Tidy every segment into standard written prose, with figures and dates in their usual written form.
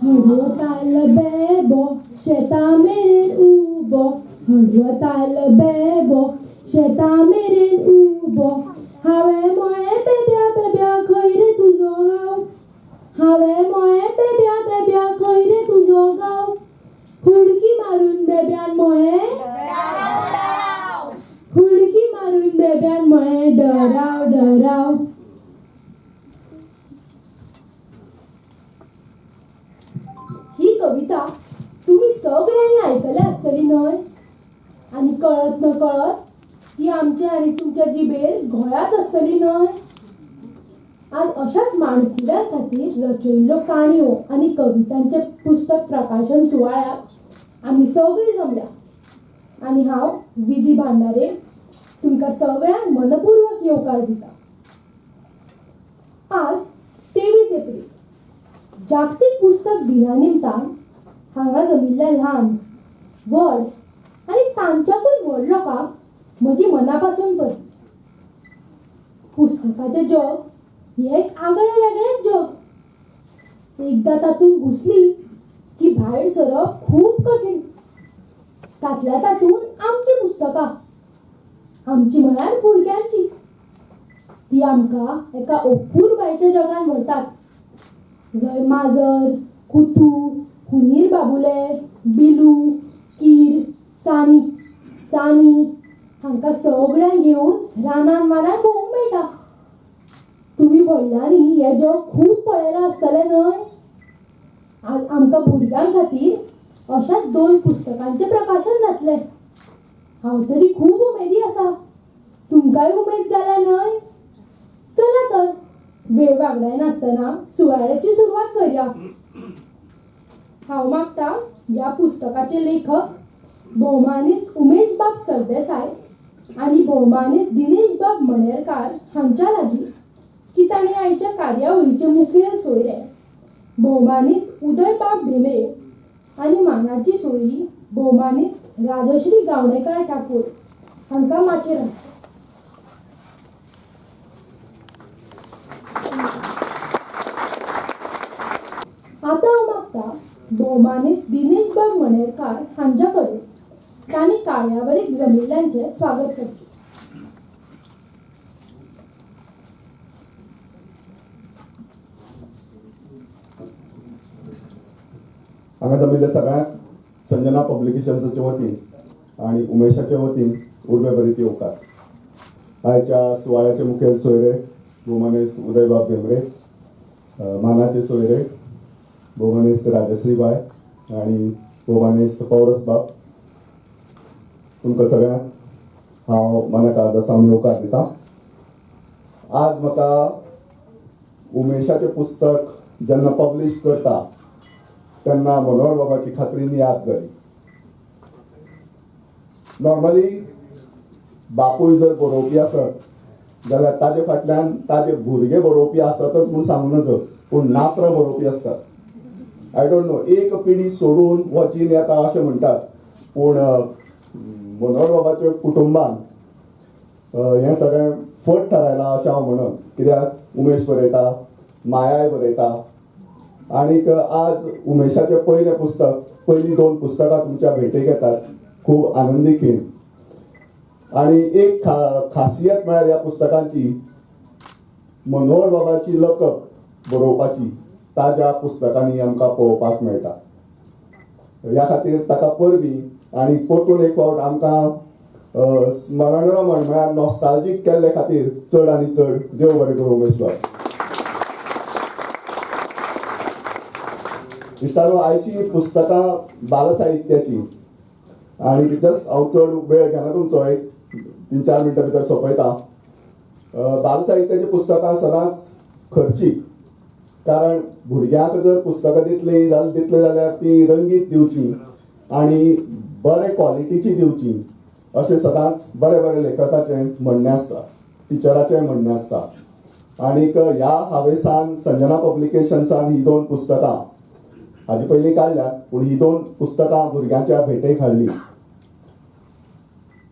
हडवो ताल्ल बेबो शेता मेरेन उबो, हडवो ताल्ल बेबो शेता मेरेन उबो. हांवें म्हळें बेब्या बेब्या खंय रे तुजो गांव, हांवें म्हळें बेब्या बेब्या खंय रे तुजो गांव. हुडकी मारून बेब्यान म्हळें, हुडकी मारून बेब्यान म्हळें डराव डराव. ही कविता तुमी सगळ्यांनी आयकल्या आसतली न्हय? आनी कळत न कळत ती आमच्या आनी तुमच्या जिबेर घोळाच आसतली न्हय? आज अशाच माणकुल्यां खातीर रचयल्ल्यो काणयो आनी कवितांचें पुस्तक प्रकाशन सुवाळ्याक आमी सगळीं जमल्या आनी हांव विधी भांडारे तुमकां सगळ्यांक मनपूर्वक येवकार दिता. आज 23 एप्रील जागतीक पुस्तक दिना निमतान हांगा जमिल्ल्या ल्हान व्हड आनी तांच्याकूय व्हड लोकांक म्हजी मनापासून परबीं. पुस्तकाचें जग हें एक आगळें वेगळेंच जग. एकदां तातूंत घुसली की भायर सरप खूब कठीण. तांतल्या तातूंत आमचीं पुस्तकां, आमची म्हळ्यार भुरग्यांची, ती आमकां एका अपुरबायेच्या जगान व्हरतात, जंय माजर, कुतू, हुनीर बाबुले, बिलू, कीर, चानी चानी हांकां सगळ्यांक घेवन रानान वानान भोंवूंक मेळटा. तुमी व्हडल्यांनी हें जग खूब पळयलां आसतलें न्हय? आज आमकां भुरग्यां खातीर अशाच 2 पुस्तकांचें प्रकाशन जातलें. हांव तरी खूब उमेदी आसा. तुमकांय उमेद जाल्या न्हय? चला तर वेळ वागडायनासतना सुवाळ्याची सुरवात करया. हांव मागता ह्या पुस्तकाचे लेखक भोवमानीस उमेश बाब सरदेसाय आनी भोवमानीस दिनेश बाब मणेरकार हांच्या लागीं की तांणी आयच्या कार्यावळीचे मुखेल सोयरे भोवमानीस उदय बाब भेंब्रे आनी मानाची सोयरी भोवमानीस राजश्री गावणेकार ठाकूर हांकां माचयेर हाडचें. आतां हांव मागता भोवमानीस दिनेश बाब मणेरकार हांच्या कडेन तांणी कार्यावळीक जमिल्ल्यांचें स्वागत करचें. हांगा जमिल्ल्या सगळ्यांक संजना पब्लिकेशन्साचे वतीन आनी उमेशाचे वतीन उर्बे भरीत येवकार. आयच्या सुवाळ्याचे मुखेल सोयरे भोवमानेस्त उदयबाब भेंब्रे, मानाचे सोयरे भोवमानेस्त राजश्रीबाय आनी भोवमानेस्त पौरस बाब, तुमकां सगळ्यांक हांव मना काळजा सावन येवकार दिता. आज म्हाका उमेशाचें पुस्तक जेन्ना पब्लीश करता तेन्ना मनोहर बाबाची खात्रीन याद जाली. नॉर्मली बापूय जर बरोवपी आसत जाल्यार ताजे फाटल्यान ताजे भुरगे बरोवपी आसतच म्हूण सांगू नजो, पूण नातरां बरोवपी आसतात. I don't know, एक पिढी सोडून वचीन येता अशें म्हणटात, पूण मनोहर बाबाच्या कुटुंबान हें सगळें फट थारायलां अशें हांव म्हणन. कित्याक उमेश बरयता, मायाय बरयता, आनीक आज उमेशाचें पयलें पुस्तक, पयलीं 2 पुस्तकां तुमच्या भेटेक येतात. खूब आनंदी खीण. आनी एक खासियत म्हळ्यार ह्या पुस्तकांची मनोहर बाबाची लकब बरोवपाची ताज्या पुस्तकांनी आमकां पळोवपाक मेळटा. ह्या खातीर ताका परबीं आनी परतून एक फावट आमकां स्मरणरमण म्हळ्यार नॉस्टाल्जीक केल्ले खातीर चड आनी चड देव बरें करूं उमेश बाब. इश्टानो, आयची पुस्तकां बालसाहित्याची आनी जस्ट हांव चड वेळ घेना तुमचो, एक 3-4 मिनटां भितर सोंपयता. बालसाहित्याची पुस्तकां सदांच खर्चीक, कारण भुरग्यांक जर पुस्तकां दितलीं दितले जाल्यार तीं रंगीत दिवचीं आनी बरे क्वॉलिटीची दिवचीं अशें सदांच बरे बरे लेखकाचें म्हणणें आसता, टिचराचें म्हणणें आसता. आनीक ह्या हावेसान संजना पब्लिकेशन्सान ही 2 पुस्तकां हाजे पयलीं काडल्यात, पूण ही 2 पुस्तकां भुरग्यांच्या भेटेक हाडली.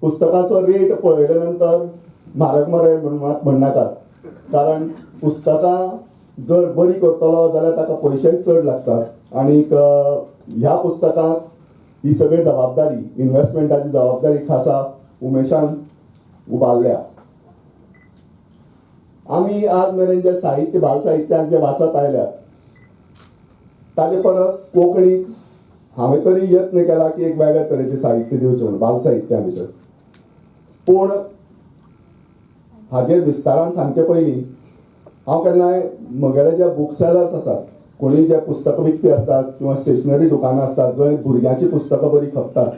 पुस्तकाचो रेट पळयल्या नंतर म्हारग मरे म्हण म्हणनाकात, कारण पुस्तकां जर बरी करतलो जाल्यार ताका पयशेय चड लागतात आनीक ह्या पुस्तकाक ही सगळी जबाबदारी, इन्वेस्टमेंटाची जबाबदारी खासा उमेशान उबारल्या. आमी आज मेरेन जे साहित्य, बाल साहित्याक जे वाचत आयल्यात ताजे परस कोंकणीक हांवें तरी यत्न केला की एक वेगळ्या तरेचें साहित्य दिवचें म्हणून बाल साहित्या भितर. पूण हाजेर विस्तारान सांगचे पयलीं हांव केन्नाय म्हगेले जे बूक सेलर्स आसात, कोणी जे पुस्तकां विकपी आसतात किंवा स्टेशनरी दुकानां आसतात जंय भुरग्यांचीं पुस्तकां बरीं खपतात,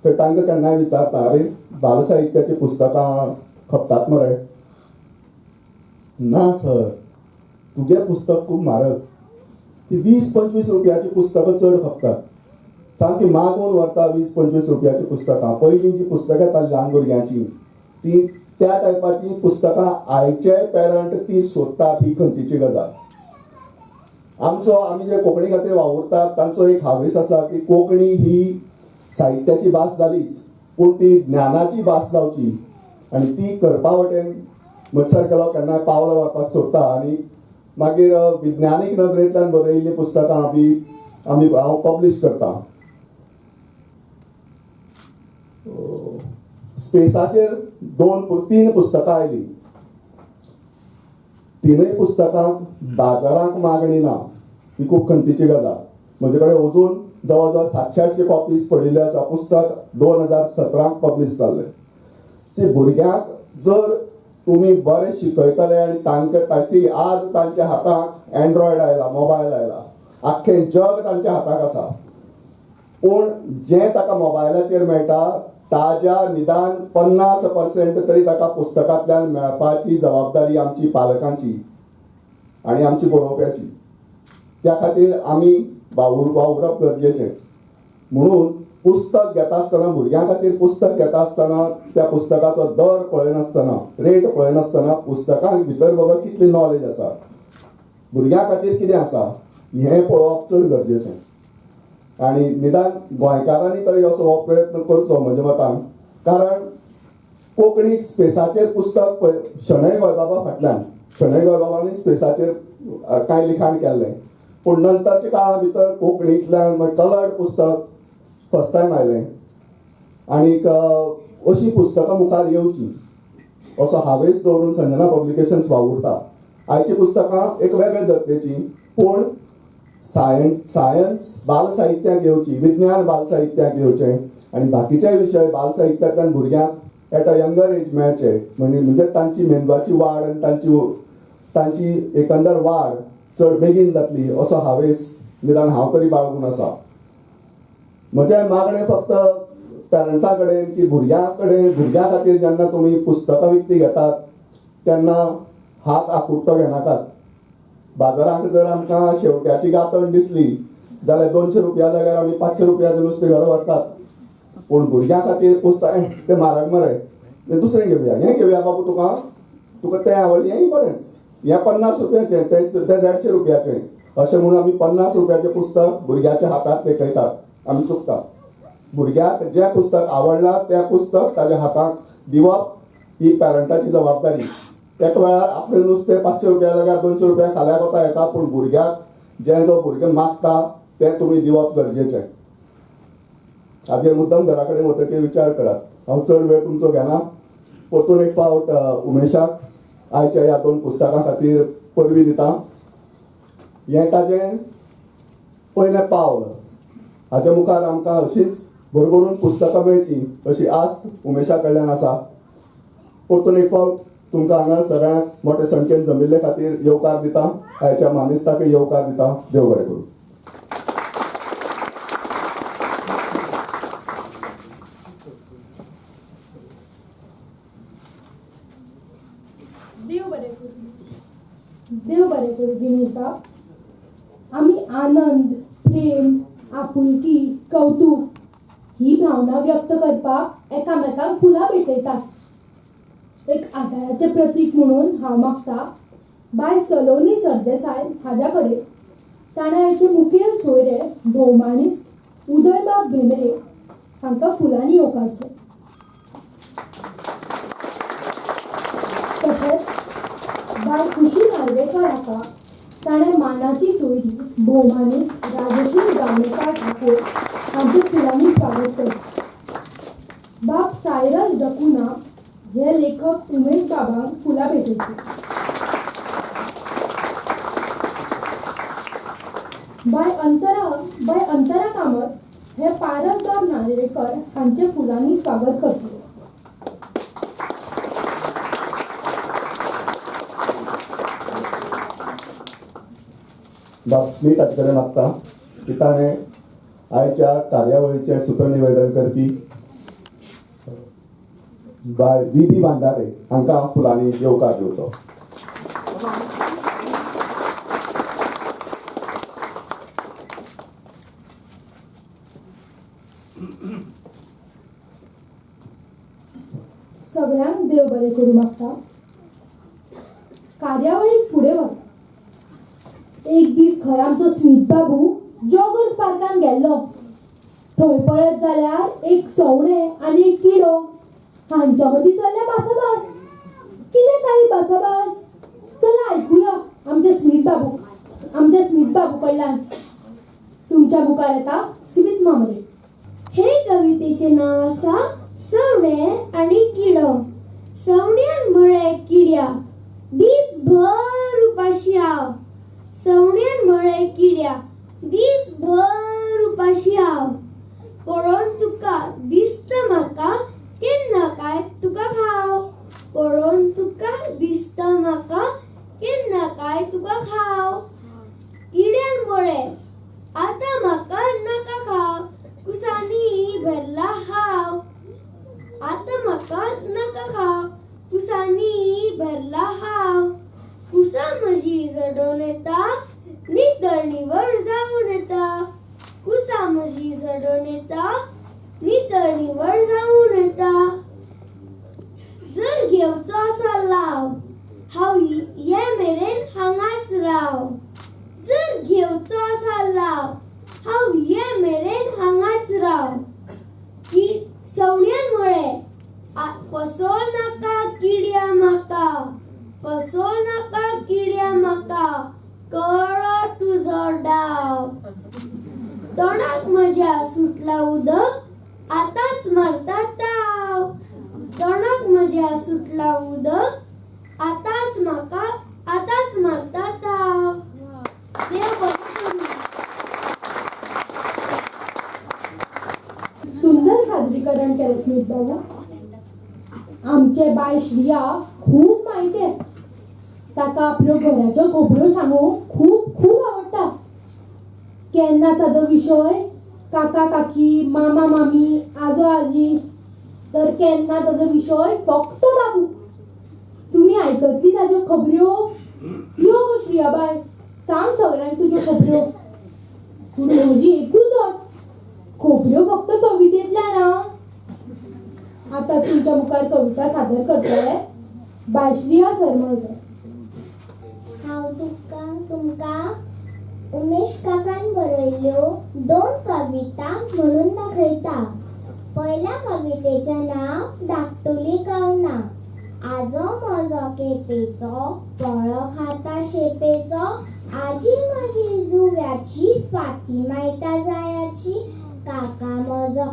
थंय तांकां केन्नाय विचारता, अरे बालसाहित्याचीं पुस्तकां खपतात मरे? ना सर, तुगे पुस्तक खूब म्हारग, ती 20-25 रुपयाचीं पुस्तकां चड खपतात, सामकी मागून व्हरता 20-25 रुपयाचीं पुस्तकां. पयलीं जीं पुस्तकां येतालीं ल्हान भुरग्यांचीं ती त्या टायपाचीं पुस्तकां आयचेय पेरंट ती सोदतात. ही खंतीची गजाल. आमचो, आमी जे कोंकणी खातीर वावुरतात तांचो एक हावेस आसा की कोंकणी ही साहित्याची भास जालीच, पूण ती ज्ञानाची भास जावची आनी ती करपा वटेन म्हजे सारकेलो केन्नाय पावलां व्हरपाक सोदता. आनी मागीर विज्ञानीक नदरेंतल्यान बरयिल्लीं पुस्तकां बी आमी हांव पब्लीश करता. स्पेसाचेर 2-3 पुस्तकां आयलीं, तिनूय पुस्तकांक बाजारांक मागणी ना, ही खूब खंतीची गजाल. म्हजे कडेन अजून जवळ जवळ 700-800 कॉपीज पडिल्ल्यो आसा. पुस्तक 2017 पब्लीश जाल्लें. सी, भुरग्यांक जर तुमी बरें शिकयतले आनी तांकां ताची, आज तांच्या हाताक एन्ड्रॉयड आयला, मोबायल आयला, आख्खें जग तांच्या हाताक आसा, पूण जें ताका मोबायलाचेर मेळटा ताज्या निदान 50% तरी ताका पुस्तकांतल्यान मेळपाची जबाबदारी आमची पालकांची आनी आमची बरोवप्याची. त्या खातीर आमी वावुरप गरजेचें. म्हणून पुस्तक घेता आसतना, भुरग्यां खातीर पुस्तक घेता आसतना त्या पुस्तकाचो दर पळयनासतना, रेट पळयनासतना पुस्तकां भितर बाबा कितली नॉलेज आसा, भुरग्यां खातीर कितें आसा हें पळोवप चड गरजेचें. आनी निदान गोंयकारांनी तरी असो हो प्रयत्न करचो म्हज्या मतान, कारण कोंकणी स्पेसाचेर पुस्तक शणै गोंयबाबा फाटल्यान, शणै गोंयबाबांनी स्पेसाचेर कांय लिखाण केल्लें, पूण नंतरच्या काळा भितर कोंकणींतल्यान कलर्ड पुस्तक फर्स्ट टायम आयलें आनीक अशीं पुस्तकां मुखार येवचीं असो हावेस दवरून संजना पब्लिकेशन्स वावुरता. आयचीं पुस्तकां एक वेगळे दर्जेचीं, पूण सायन्स बालसाहित्याक येवची, विज्ञान बालसाहित्याक येवचें आनी बाकीचेय विशय बालसाहित्यांतल्यान भुरग्यांक एट अ यंगर एज मेळचे, म्हणजे तांची मेंदवाची वाड आनी तांची एकंदर वाड चड बेगीन जातली असो हावेस निदान हांव तरी बाळगून आसा. म्हजें मागणें फक्त पेरंट्सां कडेन की भुरग्यां कडेन, भुरग्यां खातीर जेन्ना तुमी पुस्तकां विकती घेतात तेन्ना हात आकुट्टो घेनाकात. बाजारांत जर आमकां शेवट्याची गांथन दिसली जाल्यार 200 रुपया जाग्यार आमी 500 रुपयाचें नुस्तें घरा व्हरतात, पूण भुरग्यां खातीर पुस्तक तें म्हारग मरे, तें दुसरें घेवया, हें घेवया बाबू, तुका तुका तें आवडलें, हेंय बरेंच, हें 50 रुपयाचें, तें 150 रुपयाचें, अशें म्हणून आमी 50 रुपयाचें पुस्तक भुरग्याच्या हातांत तेकयतात. आमी चुकतात. भुरग्याक जें पुस्तक आवडलां तें पुस्तक ताज्या हाताक दिवप ही पेरंटाची जबाबदारी. एका वेळार आपलें नुस्तें 500 रुपया जाग्यार 200 रुपया खाल्यार वता येता, पूण भुरग्याक जें जो भुरगें मागता तें तुमी दिवप गरजेचें. हाजेर मुद्दम घरा कडेन वतकीर विचार करात. हांव चड वेळ तुमचो घेना. परतून एक फावट उमेशाक आयच्या ह्या 2 पुस्तकां खातीर परबीं दिता. हें ताजें पयलें पावल. हाजे मुखार आमकां अशीच भरभरून पुस्तकां मेळचीं अशी आस्त उमेशा कडल्यान आसा. परतून एक फावट तुमकां हांगा सगळ्यांक मोठे संख्येन जमिल्ले खातीर येवकार दिता, आयच्या मानेस्ताकय येवकार दिता. देव बरें करूं. देव बरें करूं. देव बरें करूं दिनेश बाब. आमी आनंद, प्रेम, आपुलकी, कौतूक ही भावना व्यक्त करपाक एकामेकांक फुलां भेटयतात. एक आदाराचें प्रतीक म्हणून हांव मागता बाय सलोनी सरदेसाय हाज्या कडेन ताणें आयचे मुखेल सोयरे भोवमानिस्त उदयबाब भेंब्रे हांकां फुलांनी येवकारचें. तशेंच बाय खुशी नार्वेकर हाका ताणें मानाची सोयरी भोवमानेस्त राजश्री गावणेकार ठाकूर हांचे फुलांनी स्वागत केलें. बाब सायरस डकुना हे लेखक उमेश बाबांक फुलां भेटयतले. बाय अंतरा कामत हे पारस बाब नार्वेकर हांचे फुलांनी स्वागत करतले. बाब स्मित हाचे कडेन मागता की ताणें आयच्या कार्यावळीचें सुत्रनिवेदन करपी बाय विधी भांडारे हांकां फुलांनी येवकार दिवचो. सगळ्यांक देव बरें करूं मागता. कार्यावळीक फुडें व्हरता. एक दीस खंय आमचो स्मित बाबू जॉगर्स पार्कान गेल्लो. थंय पळयत जाल्यार एक सवणें आनी एक किडो हांच्या मदीं चल्ल्या भासाभास. कितें काय भासाभास, चला आयकुया आमच्या स्मित बाबू कडल्यान. तुमच्या मुखार येता स्मित मामरे. हे कवितेचें नांव आसा सवणें आनी किडो. सवण्यान म्हळें किड्या, दीसभर उपाशी हांव. सवण्यान म्हळें किड्या, दीसभर उपाशी हांव. पळोवन तुका दिसता म्हाका, केन्ना काय तुका खाव. पळोवन तुका दिसता म्हाका, केन्ना काय तुका खाव. किड्यान म्हळें आतां म्हाका नाका खाव, कुसांनी भरला हांव. आतां म्हाका नाका खाव, कुसांनी भरला हांव. कुसां म्हजी झडोन येता, नितळ निवळ जावन येता. कुसां म्हजी झडोन येता, नितळ निवळ जावन येता. जर घेवचो आसा लाव, हांव ये मेरेन हांगाच राव. जर घेवचो आसा लाव, हांव ये मेरेन हांगाच राव. की सवण्यान म्हळें, फसो नाका किड्या म्हाका, फसो नाका किड्या म्हाका, कळ्ळो तुजो डाव. तोंडाक म्हज्या सुटला उदक, आतांच मारता ताव. तोंडाक म्हज्या सुटला उदक, आतांच म्हाका आतांच मारता ताव. देव बरें करूं. सुंदर सादरीकरण केलें स्मित बाबू. आमचे बाय श्रिया खूब मायेचें. ताका आपल्यो घराच्यो खबरो सांगूंक खूब खूब आवडटा. केन्ना ताजो विशय काका काकी, मामा मामी, आजो आजी, तर केन्ना ताजो विशय फक्त बाबू. तुमी आयकतली ताज्यो खबऱ्यो. यो गो श्रिया बाय, सांग सगळ्यांक तुज्यो खबऱ्यो. पूण म्हजी एकूच अट, खबऱ्यो फक्त कवितेंतल्यान आं. आतां तुमच्या मुखार कविता सादर करतले बाय श्रिया सरमळकर. हांव तुमकां उमेश काकान बरयल्ल्यो दोन कविता म्हणून दाखयता. पयल्या कवितेचें नांव धाकटुली कवनां. आजो म्हजो केपेचो, पोळो खाता शेपेचो. आजी म्हजी जुव्याची, फाती मायटा जायाची. काका म्हजो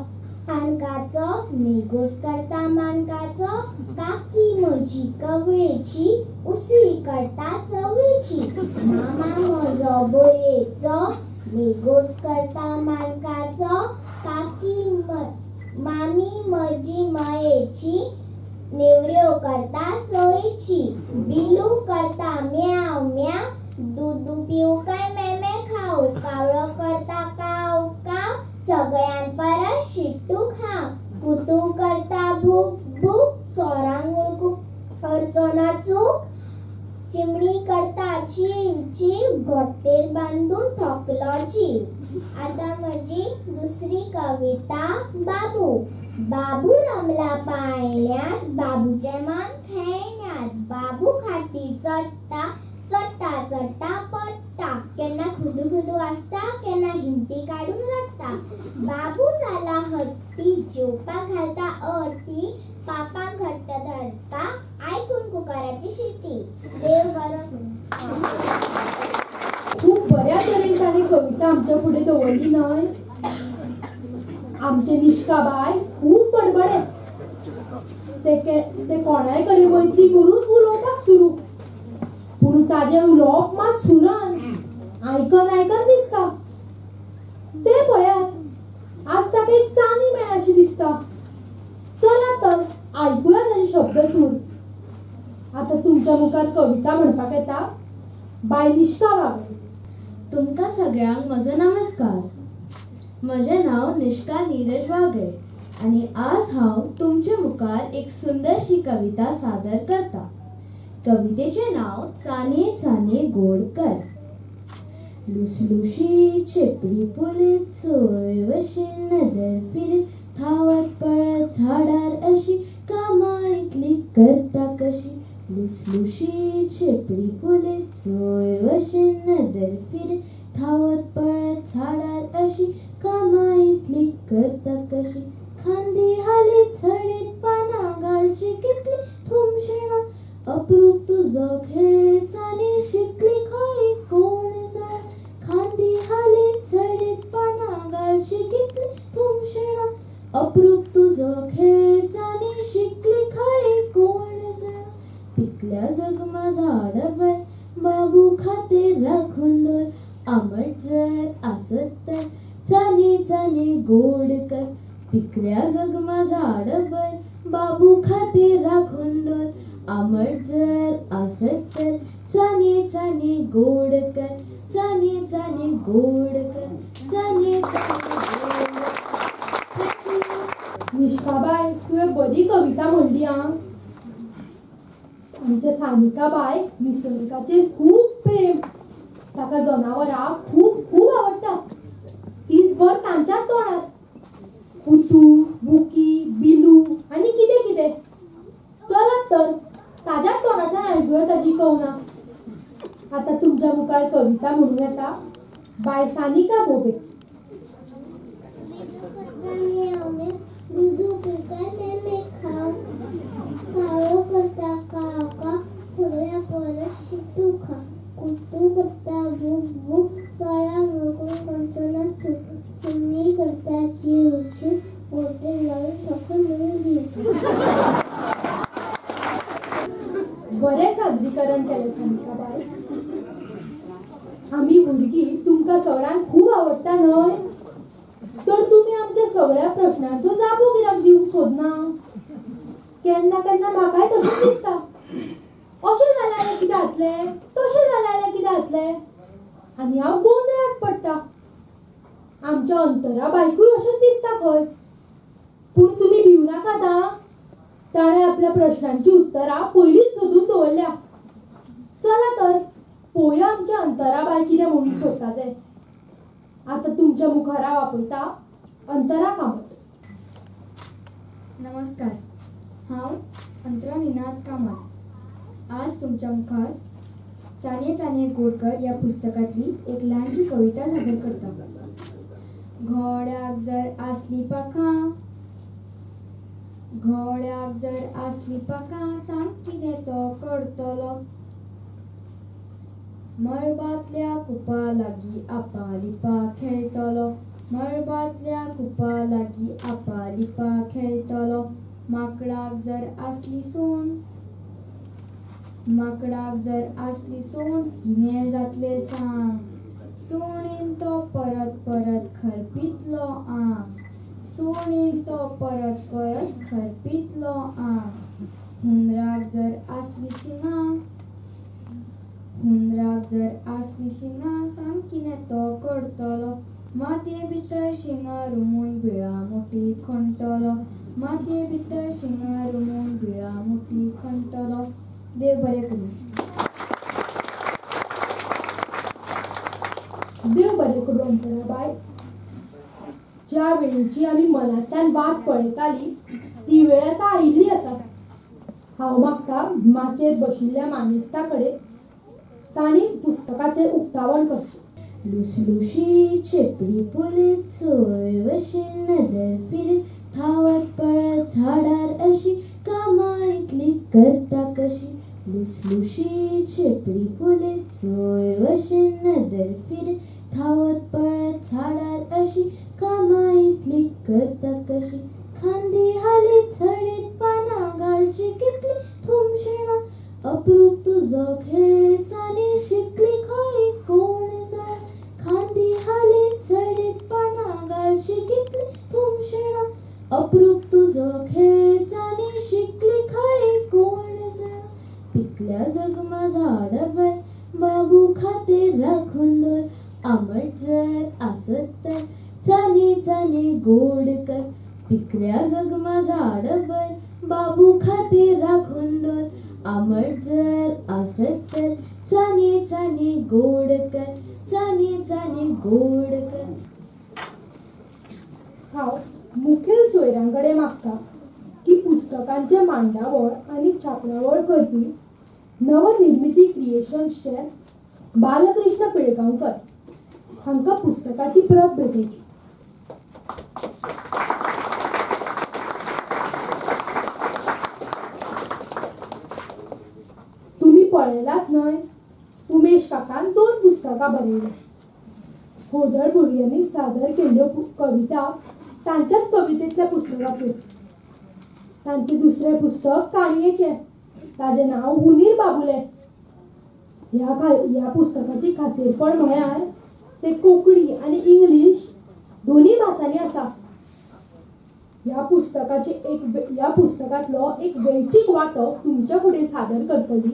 काणकाचो, नेगोस करता माणकाचो. काकी म्हजी कवळेची, उसळी करता चवळीची. मामा म्हजो बोरयेचो, नेगोस करता माणकाचो. काकी मामी म्हजी मयेची, नेवऱ्यो करता सोयेची. बिलू करता म्याव म्याव, दुदू पिवू काय मेमे खाऊ. कावळो करता काव काव, सगळ्यां परस शिट्टू खाव. कुतू करता भूक भूक, चोरांक वळखूंक करचो ना चूक. चिमणी करता चीव चीव, गोट्टेर बांदून थकलो जीव. आतां म्हजी दुसरी कविता बाबू. बाबू रमला पाळण्यांत, बाबूचें मान खेळण्यांत. बाबू खाटी चडटा, चडटा चडटा पडटा. केन्ना खुदू खुदू आसता, केन्ना हिमटी काडून रडटा. बाबू जाला हट्टी, जेवपाक घालता अटी. पापांक घट्ट धरता, आयकून कुकराची शिटी. देव बरो करूं. कविता आमच्या फुडें दवरली न्हय? आमचे निष्काबाय खूब बडबडे. ते ते कोणाय कडेन मैत्री करून उलोवपाक सुरू, पूण ताजें उलोवप मात सुरान आयकन आयकन दिसता. ते पळयात, आज ताका एक चानी मेळ्ळाशी दिसता. चला तर आयकुया ताजे शब्द सूर. आतां तुमच्या मुखार कविता म्हणपाक येता बाय निष्ठा वागळे. तुमकां सगळ्यांक म्हजो नमस्कार. म्हजें नांव निष्का नीरज वागळे आनी आज हांव तुमचे मुखार एक सुंदरशी कविता सादर करता. कवितेचें नांव चानये चानये गोड कर. लुसलुशी चेपडी फुलीत चोय वशीन नदर फिरीत धांवत पळत झाडार अशी कामां इतली करता कशी. लुसलुशी चेपडी फुलीत चोय वशीन नदर फिरीत धांवत पळत झाडार अशी कामां इतली करता कशी. खांदी हालीत झडीत पानां घालची कितली थुमशेणां अप्रूप तुजो खेळ चानी शिकली खंय कोण जाण. खांदी हालीत झडीत पानां घालची कितली थुमशेणां अप्रूप तुजो खेळ चानी शिकली खंय कोण जाण. पिकल्या जगमा झाडावर बाबू खातीर राखून दवर आंबट जर आसत तर चानी चानी गोड कर. पिकल्या जगमा झाडभर बाबू खातीर राखून दवर आंबट जर आसत तर चानी चानी गोड कर. चानी चानी गोड कर. चानी चानी गोड कर. निष्काबाय, तुवें बरी कविता म्हणली. आं, आमच्या सानिकाबाय निसर्गाचेर खूब प्रेम. ताका जनावरां खूब खूब आवडटा. दीसभर तांच्याच तोंडार कुतू, बुकी, बिलू आनी कितें कितें. चलात तर ताज्याच तोंडाच्यान आयकुया ताजी कवनां. आतां तुमच्या मुखार कविता म्हणून येता बाय सानिका भोबे. दुदू पिता मेमे खाव, काळो करता काव काव, सगळ्या परस शिटू खा. कुट्टू करता भूक भूक, पारा मोकळो करतना सुनी करता चिव चिव, गोटे लावून फक्त म्हणून जीव. बरें सादरीकरण केलें सानिका बाय. आमी भुरगीं तुमकां सगळ्यांक खूब आवडटा न्हय? तर तुमी आमच्या सगळ्या प्रश्नांच्यो जापो कित्याक दिवंक सोदना? केन्ना केन्ना म्हाकाय तशेंच दिसता, अशें जालें जाल्यार कितें जातलें, तशें जालें जाल्यार कितें जातलें, आनी हांव गोंदळांत पडटा. आमच्या अंतरा बायकूय अशेंच दिसता खंय. पूण तुमी भिव नाकात आं, ताणें आपल्या प्रश्नांची उत्तरां पयलींच सोदून दवरल्या. चला तर पळोवया आमच्या अंतरा बाय कितें म्हणून सोदता तें. आतां तुमच्या मुखार हांव आपयता अंतरा कामत. नमस्कार, हांव अंतरा निनाद कामत. आज तुमच्या मुखार चानये चानये गोडकर ह्या पुस्तकांतली एक ल्हानशी कविता सादर करता. घोड्याक जर आसली पाखां, घोड्याक जर आसली पाखां, सांग कितें तो करतलो. मळबांतल्या कुपा लागीं आपा लिपा खेळटलो. मळबांतल्या कुपा लागीं आपा लिपा खेळटलो. माकडाक जर आसली सूंड, माकडाक जर आसली सूंड, कितें जातलें सांग. सुणीन तो परत परत खरपितलो आंग. सुणीन तो परत परत खरपितलो आंग. हुंदराक जर आसली शिंगां, हुंदराक जर आसली शिंगां, सांग कितें तो करतलो. मातये भितर शिंगां रोमून बिळां मोटी खणटलो. मातये भितर शिंगां रोमून बिळां मोटी खणटलो. देव बरें करूं. देव बरें करूं अंतरा बाय. ज्या वेळेची आमी मनांतल्यान वाट पळयताली ती वेळ आतां आयिल्ली आसा. हांव मागता माचयेर बशिल्ल्या मानेस्ता कडेन तांणी पुस्तकाचें उक्तावण करचें. लुसलुशी चेपडी फुलीत चोय वशीन नदर फिरीत धांवत पळत झाडार अशी कामां इतली करता कशी. लुसलुशी चेपडी फुलीत चोय वशीन नदर फिरीत धांवत पळत कशी खांदी हालीत झडीत पानां घालची कितली थुमशेणां अप्रूप तुजो खेळ चानी शिकली खंय कोण जाणा खांदी हालीत झडीत पानां घालची कितली थुमशेणां अप्रूप तुजो खेळ चानी शिकली खंय कोण जाणा पिकल्या जगमा झाडावयर बाबू खातीर राखून दवर आंबट जर आसत तर चानी चानी गोड कर पिकल्या जगमा झाडावयर बाबू खातीर राखून दवर आंबट जर आसत तर चानी चानी गोड कर चानी चानी गोड कर. हांव मुखेल सोयऱ्यां कडेन मागता की पुस्तकांचे मांडावळ आनी छापणावळ करपी नवनिर्मिती क्रिएशन्सचे बालकृष्ण पिळगांवकर हांकां पुस्तकाची प्रत भेटोवची. तुमी पळयलाच न्हय, उमेश काकान 2 पुस्तकां बरयलीं. होदळ भुरग्यांनी सादर केल्ल्यो कविता तांच्याच कवितेंतल्या पुस्तकाच्यो. तांचें दुसरें पुस्तक काणयेचें, ताजें नांव हुनीर बाबुले. ह्या पुस्तकाची खासेलपण म्हळ्यार तें कोंकणी आनी इंग्लीश दोनूय भासांनी आसा. ह्या पुस्तकांतलो एक वैचीक वांटो तुमच्या फुडें सादर करतली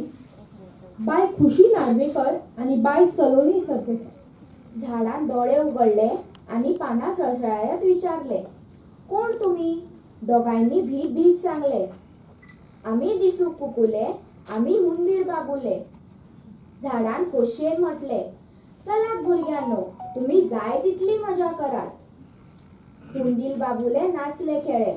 बाय खुशी नार्वेकर आनी बाय सलोनी सरदेसाय. झाडान दोळे उगडले आनी पानां सळसळायत विचारले, कोण तुमी? दोगांयनी भीत भीत सांगले, आमी दिसूक कुकुले, आमी हुंदीर बाबुले. झाडान खोशयेन म्हटले, चलात भुरग्यांनो, तुमी जाय तितली मजा करात. हुंदीर बाबुले नाचले खेळ्ळे.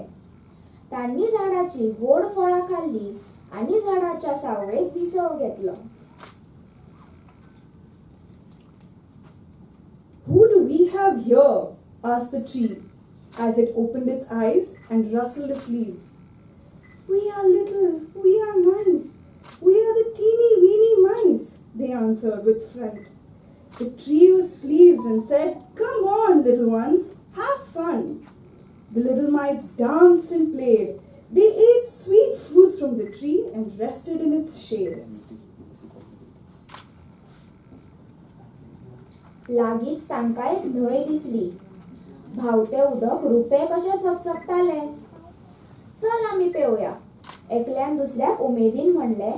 तांणी झाडाची गोड फळां खाल्ली आनी झाडाच्या सावळेक विसव घेतलो. Who do we have here? Asked the tree, as it opened its eyes and rustled its leaves. We are little, we are mice, we are the teeny weeny mice, they answered with fright. The tree was pleased and said, Come on, little ones, have fun. The little mice danced and played. They ate sweet fruits from the tree and rested in its shade. लागींच तांकां एक न्हंय दिसली. व्हांवतें उदक रुपें कशें चकचकतालें. चल आमी पेवया, एकल्यान दुसऱ्याक उमेदीन म्हणलें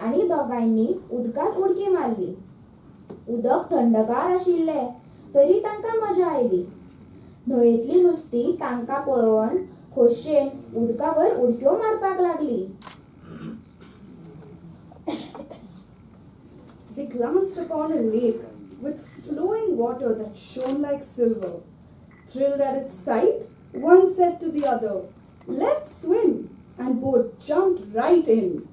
आनी दोगांयनी उदकांत उडकी मारली. उदक थंडगार आशिल्लें तरी तांकां मजा आयली. न्हंयेंतली नुस्तीं तांकां पळोवन खोशयेन उदका वयर उडक्यो मारपाक लागली. They glanced upon a lake with flowing water that shone like silver. Thrilled at its sight, one said to the other, Let's swim, and both jumped right in.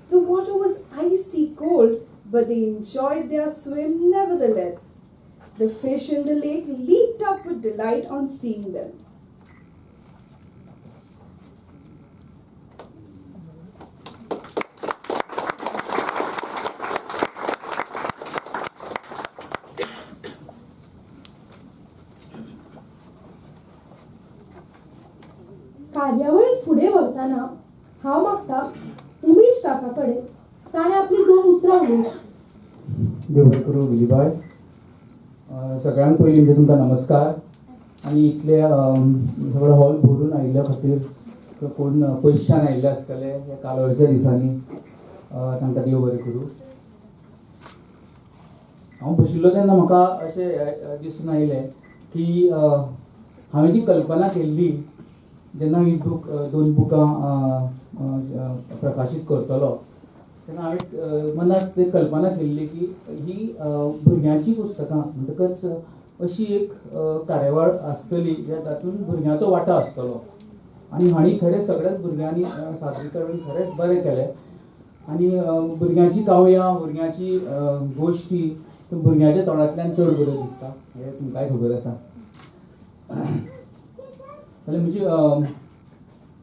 The water was icy cold, but they enjoyed their swim nevertheless. The fish in the lake leaped up with delight on seeing them. कार्यावळीक फुडें व्हरतना हांव मागता उमेश काका कडेन ताणें आपली 2 उतरां उलोवची. देव बरें करूं विलीबाय. सगळ्यांत पयलीं म्हणजे तुमकां नमस्कार. आनी इतले सगळो हॉल भरून आयिल्ल्या खातीर कोण पयशान आयिल्ले आसतले ह्या कालोरच्या दिसांनी, तांकां देव बरें करूं. हांव बशिल्लो तेन्ना म्हाका अशें दिसून आयलें की हांवें जी कल्पना केल्ली जेन्ना ही बूक 2 बुकां प्रकाशीत करतलो तेन्ना हांवें मनांत ते कल्पना केल्ली की ही भुरग्यांची पुस्तकां म्हणटकच अशी एक कार्यावळ आसतली ज्या तातूंत भुरग्यांचो वांटो आसतलो. आनी हांणी खरें सगळ्याच भुरग्यांनी सादरीकरण खरेंच बरें केलें. आनी भुरग्यांची काव्यां, भुरग्यांची गोश्टी भुरग्यांच्या तोंडांतल्यान चड बऱ्यो दिसता हें तुमकांय खबर आसा. जाल्यार म्हजी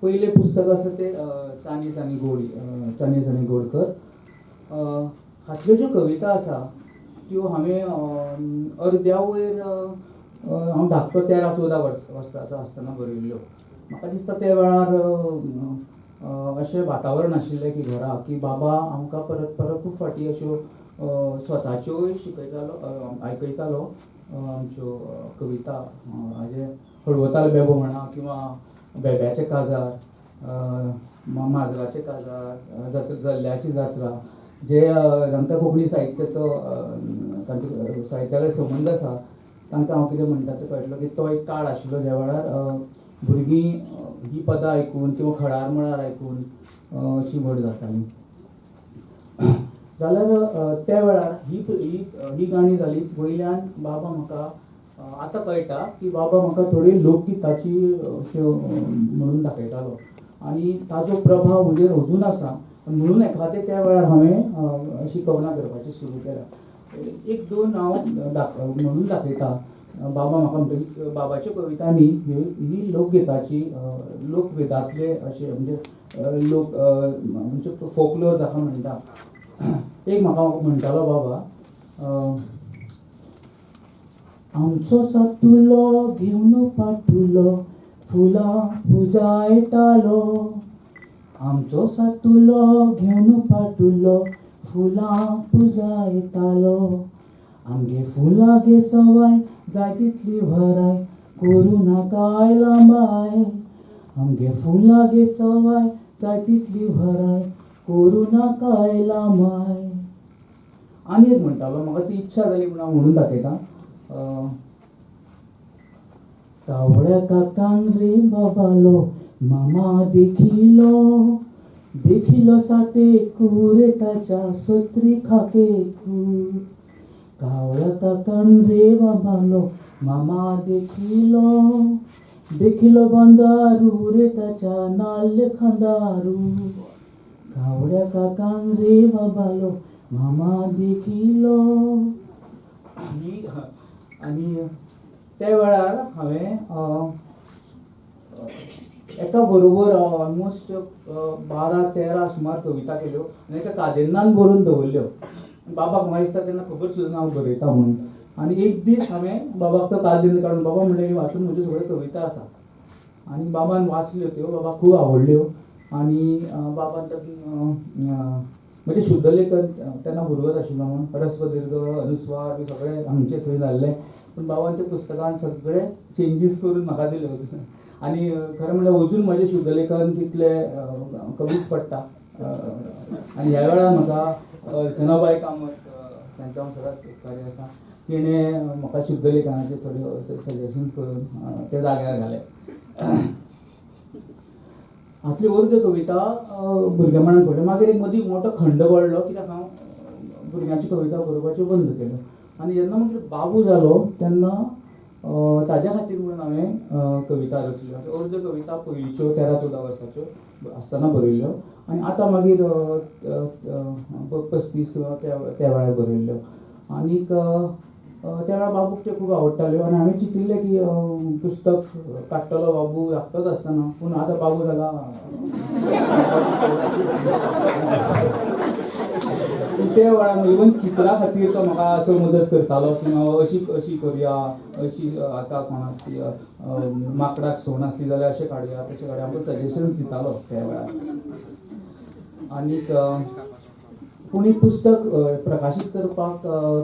पयलें पुस्तक आसा तें चानी चानी गोड, चानी चानी गोडकर. हातल्यो ज्यो कविता आसा त्यो हांवें अर्द्या वयर हांव धाकटो 13-14 वर्सांचो आसतना बरयल्ल्यो. म्हाका दिसता त्या वेळार अशें वातावरण आशिल्लें की घरा की बाबा आमकां परत परत खूब फावटी अश्यो स्वताच्योय शिकयतालो, आयकयतालो आमच्यो कविता, हाजे हळवताल बेबो म्हणा किंवा बेब्याचें काजार, माजराचें काजार, जल्ल्याची जात्रा, जे जांकां कोंकणी साहित्याचो तांचे साहित्या कडेन संबंद आसा तांकां हांव कितें म्हणटा तें कळटलो की तो एक काळ आशिल्लो ज्या वेळार भुरगीं ही पदां आयकून किंवा खळार मळार आयकून अशी व्हड जातालीं. जाल्यार त्या वेळार ही ही गाणी जालीच, वयल्यान बाबा म्हाका आतां कळटा की बाबा म्हाका थोडी लोकगिताची अश्यो म्हणून दाखयतालो आनी ताजो प्रभाव म्हजेर अजून आसा. म्हणून एखादें त्या वेळार हांवें अशी कवनां करपाची सुरू केल्या. एक दोन हांव म्हणून दाखयता. बाबा म्हाका म्हणटा बाबाच्यो कवितांनी ही लोकगिताची, लोकवेदांतले अशे म्हणजे लोक म्हणजे फोकलोर जाका म्हणटा. एक म्हाका म्हणटालो बाबा, आमचो सातुलो घेवन पाटुलो फुलां पुजायतालो, आमचो सातुलो घेवन पाटुलो फुलां पुजायतालो, आमगे फुलां गे सवाय जाय तितली भराय करूं नाकाय लांबाय, आमगे फुलां गे सवाय जाय तितली भराय करूं नाकाय लांबाय. आनी एक म्हणटालो, म्हाका ती इच्छा जाली म्हणून हांव म्हणून दाखयता. कावळ्या काकान रे बाबालो मामा देखिलो, देखिलो साते कुरे ताच्या सोत्री खाके कूर, कावळ्या काकान रे बाबालो मामा देखिलो, देखिलो बांदारू रे ताच्या नाल्ल खांदारू, कावळ्या काकान रे बाबालो मामा देखिलो. आनी त्या वेळार हांवें एका बरोबर ऑलमोस्ट 12-13 सुमार कविता केल्यो आनी एका कादेर्नान बरोवन दवरल्यो. बाबाक म्हाका दिसता तेन्ना खबर सुद्दां ना हांव बरयता म्हणून. आनी एक दीस हांवें बाबाक तो कादेर्न काडून बाबा म्हणलें हातूंत म्हज्यो सगळ्यो कविता आसा. आनी बाबान वाचल्यो त्यो, बाबाक खूब आवडल्यो. आनी बाबान तातूंत म्हणजे शुद्धलेखन तेन्ना भुरगोच आशिल्लो म्हणून ह्रस्व दीर्घ अनुस्वार बी सगळें हांगचे थंय जाल्लें, पूण बाबान त्या पुस्तकान सगळे चेंजीस करून म्हाका दिल्यो. आनी खरें म्हणल्यार अजून म्हजें शुद्धलेखन तितलें कमीच पडटा. आनी ह्या वेळार म्हाका अर्चनाबाय कामत तांचो हांव सदांच उपकारी आसा, तिणें म्हाका शुद्धलेखनाचे थोड्यो सजेशन्स करून ते जाग्यार घाले. हातल्यो अर्द्यो कविता भुरगेपणान पडल्यो. मागीर एक मदीं मोटो खंड पडलो कित्याक हांव भुरग्यांच्यो कविता बरोवपाच्यो बंद केल्यो. आनी जेन्ना मागीर बाबू जालो तेन्ना ताज्या खातीर म्हणून हांवें कविता रचल्यो. अर्द्यो कविता पयलींच्यो 13-14 वर्साच्यो आसतना बरयल्ल्यो आनी आतां मागीर 35 किंवा त्या वेळार बरयल्ल्यो. आनीक त्या वेळार बाबूक त्यो खूब आवडटाल्यो आनी हांवें चिंतिल्लें की पुस्तक काडटलो बाबू धाकटोच आसतना, पूण आतां बाबू जाला. त्या वेळार इवन चित्रा खातीर तो म्हाका चड मदत करतालो किंवा अशी अशी करुया, अशी आतां कोणाक माकडाक सोण आसली जाल्यार अशें काडुया तशें काडुया, आमकां सजेशन्स दितालो त्या वेळार. आनीक पूण एक पुस्तक प्रकाशीत करपाक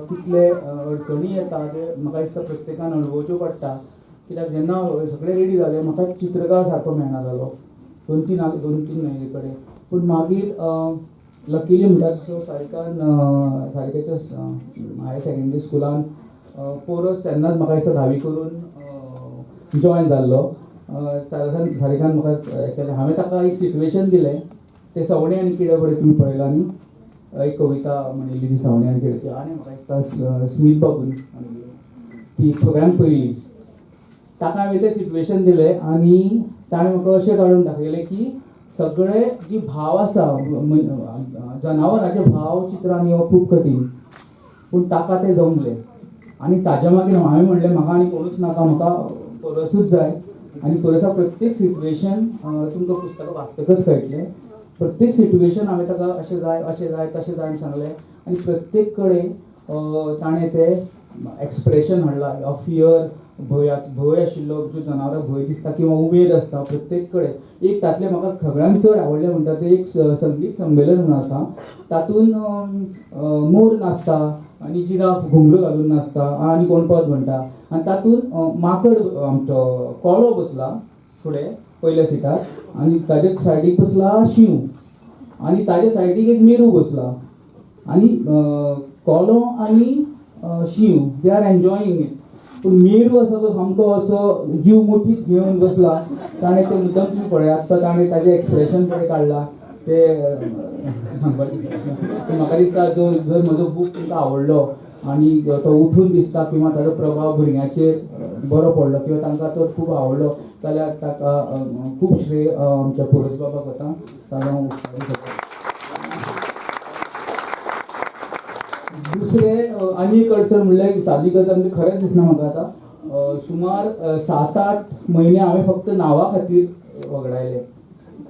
कितले अडचणी येता ते म्हाका दिसता प्रत्येकान अणभवच्यो पडटा. कित्याक जेन्ना सगळें रेडी जालें म्हाका चित्रकार सारको मेळना जालो दोन तीन म्हयने कडेन. पूण मागीर लकीली म्हणटा तसो सारिकान, सारिकाच्या हायर सेकेंडरी स्कुलान पोरस तेन्नाच म्हाका दिसता धावी करून जॉयन जाल्लो. सारिकान म्हाका केलें, हांवें ताका एक सिट्युएशन दिलें, तें सवणें आनी किडे बरें तुमी पळयलां न्ही, एक कविता म्हणिल्ली ती सवणें आनी किड्याची. आनी म्हाका दिसता स्मीत बाबून म्हणिल्ली ती सगळ्यांत पयली. ताका हांवें तें सिट्युएशन दिलें आनी ताणें म्हाका अशें काडून दाखयलें की सगळे जी भाव आसा जनावरांचे भाव चित्रान येवप खूब कठीण, पूण ताका तें जमलें. आनी ताज्या मागीर हांवें म्हणलें म्हाका आनी कोणूच नाका, म्हाका परसूच जाय. आनी परसा प्रत्येक सिट्युएशन तुमकां पुस्तकां वाचतकच कळटलें, प्रत्येक सिट्युएशन हांवें ताका अशें जाय अशें जाय तशें जाय म्हूण सांगलें आनी प्रत्येक कडेन ताणें तें एक्सप्रेशन हाडलां, फियर भंय भंय आशिल्लो, ज्यो जनावरां भंय दिसता किंवा उमेद आसता प्रत्येक कडेन. एक तातलें म्हाका सगळ्यांत चड आवडलें म्हणटा तें एक संगीत संमेलन म्हणून आसा, तातूंत मोर नाचता आनी जिराफ घुंगरू घालून नाचता आनी कोण पद म्हणटा आनी तातूंत माकड आमचो कोलो बसला फुडें पयल्या सिटार आनी ताजे सायडीक बसला शींव आनी ताजे सायडीक एक मेरू बसला आनी कोलो आनी शींव they are enjoying it. पूण मेरू आसा तो सामको असो जीव मुठीत घेवन बसला. ताणें ते मुद्दम तुमी पळयात, तो ताणें ताजें एक्सप्रेशन पळय काडलां ते सांगपाचें. म्हाका दिसता जो जर म्हजो बूक तुमकां आवडलो आनी तो उठून दिसता किंवा ताजो प्रभाव भुरग्यांचेर बरो पडलो किंवा तांकां तो खूब आवडलो जाल्यार ताका खूब श्रेय आमच्या पोरस बाबाक वता. ताका हांव उपकारी करता. दुसरें आनी एक अडचण म्हणल्यार सादी गजाल म्हणजे खरेंच दिसना म्हाका आतां. सुमार 7-8 म्हयने हांवें फक्त नांवा खातीर वगडायले,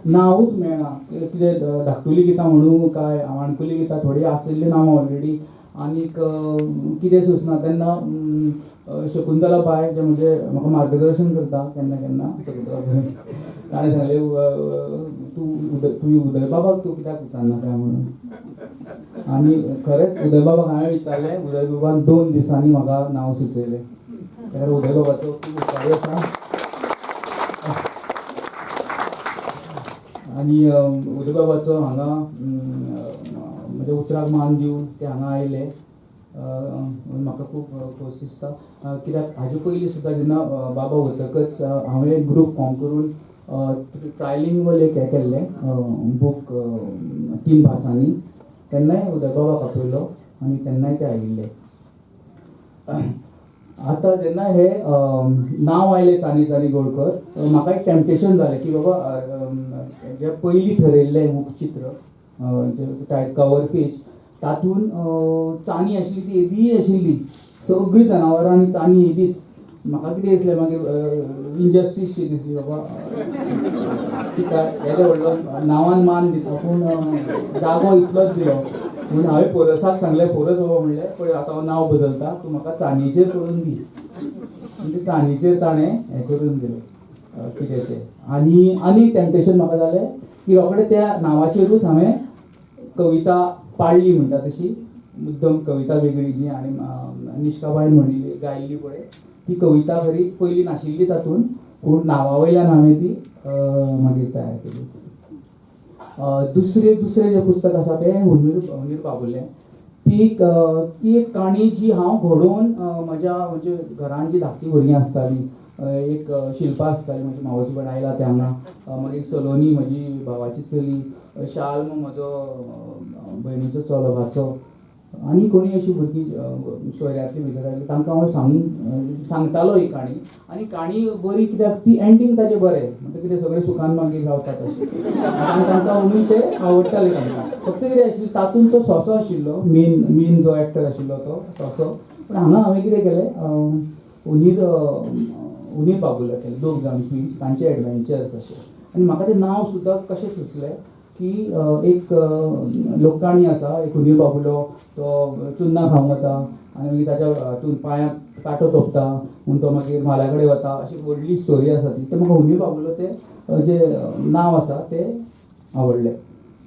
नांवूच मेळना. कितें धाकटुली गितां म्हणू काय माणकुली गितां, थोडीं आशिल्लीं नांवां ऑलरेडी आनीक कितें सुचना. तेन्ना शकुंतला बाय जें म्हणजे म्हाका मार्गदर्शन करता केन्ना केन्ना, शकुंतला बाय ताणें सांगलें तूं तुवें उदयबाबाक तूं कित्याक विचारना काय म्हणून. आनी खरेंच उदयबाबाक हांवें विचारलें, उदयबाबान 2 दिसांनी म्हाका नांव सुचयलें. तर उदयबाबाचो खूब उपकारी आसा. आनी उदयबाबाचो हांगा म्हणजे उतराक मान दिवन ते हांगा आयले, म्हाका खूब खोस दिसता. कित्याक हाजे पयलीं सुद्दां जेन्ना बाबा वतकच हांवें एक ग्रूप फॉर्म करून ट्रायलिंगवल एक हें केल्लें बूक 3 भासांनी, तेन्नाय उदयबाबाक आपयलो आनी तेन्नाय ते आयिल्ले. आतां जेन्ना हे नांव आयलें चानी चानी गोडकर, म्हाका एक टेम्पटेशन जालें की बाबा जें पयलीं ठरयल्लें मुखचित्र कवर पेज तातूंत चानी आशिल्ली ती येदी आशिल्ली, सगळीं जनावरां आनी चानी येदीच. म्हाका कितें दिसलें मागीर इनजस्टीस शी दिसली बाबा कित्याक येदो व्हडलो नांवान मान दिता पूण जागो इतलोच दिलो. म्हणून हांवें पोरसाक सांगलें, पोरस बाबा म्हणलें पळय आतां हांव नांव बदलता, तूं म्हाका चानीचेर करून दी. म्हणजे चानीचेर ताणें हें करून दिलें कितें तें. आनी आनी टेम्पटेशन म्हाका जालें की रोखडें त्या नांवाचेरूच हांवें कविता पाडली म्हणटा तशी, मुद्दम कविता वेगळी जी आनी निष्काबायन म्हणिल्ली गायिल्ली पळय ती कविता खरी पयलीं नाशिल्ली तातूंत, पूण नांवा वयल्यान हांवें ती मागीर तयार केली. दुसरें दुसरें जें पुस्तक आसा तें हुंदीर हुंदीर बाबुलें. ती एक काणी जी हांव घडोवन म्हज्या म्हणजे घरान जी धाकटी भुरगीं आसतालीं, एक शिल्पा आसताली म्हजी मावस भयण आयला तें हांगा, मागीर सलोनी म्हजी भावाची चली, शाल्म म्हजो भयणीचो चलो भाचो, आनी कोणी अशीं भुरगीं सोयऱ्यांतली भितर आयली तांकां हांव सांगतालो ही काणी. आनी काणी बरी कित्याक ती एंडींग ताजें बरें, म्हणटा कितें सगळें सुखान मागीर रावतात अशें, आनी तांकां म्हणून तें आवडटालें तांकां. फक्त कितें आशिल्लें तातूंत तो सोंसो आशिल्लो, मेन मेन जो एक्टर आशिल्लो तो सोंसो. पूण हांगा हांवें कितें केलें, हुंदीर हुंदीर बाबुलो केलें, दोग जाण ट्विन्स, तांचे एडवेंचर्स अशें. आनी म्हाका तें नांव सुद्दां कशें सुचलें की एक लोककाणी आसा, एक हुंदीर बाबुलो तो चुन्नां खावंक वता आनी मागीर ताच्या हातून पांयांक कांटो तोपता म्हूण तो मागीर म्हाला कडेन वता, अशी व्हडली स्टोरी आसा ती. तें म्हाका हुंदीर बाबुलो तें जें नांव आसा तें आवडलें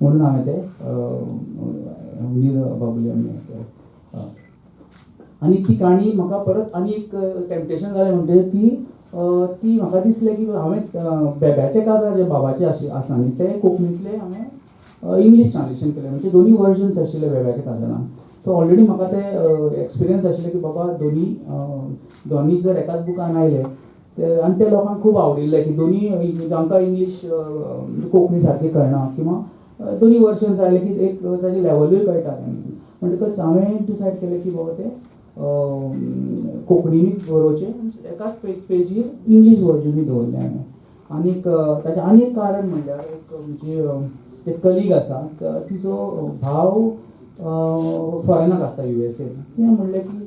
म्हणून हांवें तें हुंदीर बाबुले आमी हें केलें. आनी ती काणी म्हाका परत आनी एक टेम्पटेशन जालें म्हणटकीर ती ती म्हाका दिसलें की हांवें बेब्याचें काजार जें बाबाचें आसा न्ही तें कोंकणींतलें हांवें इंग्लीश ट्रान्सलेशन केलें, म्हणजे दोनी वर्जन्स आशिल्ले बेब्याच्या काजारान. सो ऑलरेडी म्हाका ते एक्सपिरियन्स आशिल्ले की बाबा दोनी दोनी जर एकाच बुकान आयले ते, आनी ते लोकांक खूब आवडिल्ले की दोनी जांकां इंग्लीश कोंकणी सारकी कळना किंवा दोनी वर्जन्स आयले की एक ताजे लेवलूय कळटा. म्हणटकच हांवें डिसायड केलें की बाबा तें कोंकणीनूच बरोवचें, एकाच पेजीर इंग्लीश वर्जनूय दवरलें हांवें. आनीक ताचें आनी एक कारण म्हणल्यार एक म्हणजे एक कलीग आसा, तिचो भाव फॉरेनाक आसता USA, तिणें म्हणलें की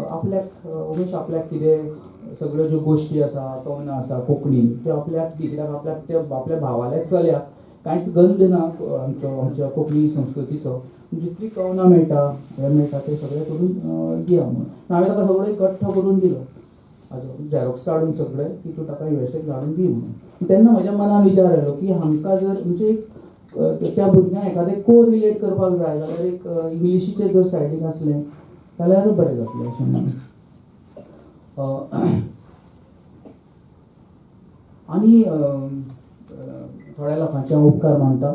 आपल्याक उमेश आपल्याक कितें सगळ्यो ज्यो गोश्टी आसा कवनां आसा कोंकणीन त्यो आपल्याक दी, कित्याक आपल्याक ते आपल्या भावाल्या चल्याक कांयच गंध ना आमचो आमच्या कोंकणी संस्कृतीचो, जितली कवनां मेळटा हें मेळटा तें सगळें करून दिया म्हणून. हांवें ताका सगळें इकट्ठो करून दिलो. हाजो झेरोक्स काडून सगळें की तूं ताका युएसएक धाडून दी म्हणून. तेन्ना म्हज्या मनान विचार आयलो की हांकां जर म्हणजे एक त्या भुरग्यांक एखादें को रिलेट करपाक जाय जाल्यार एक इंग्लिशीचें जर सायडीक आसलें जाल्यार बरें जातलें अशें म्हणून. आनी थोड्या लोकांचे हांव उपकार मानता.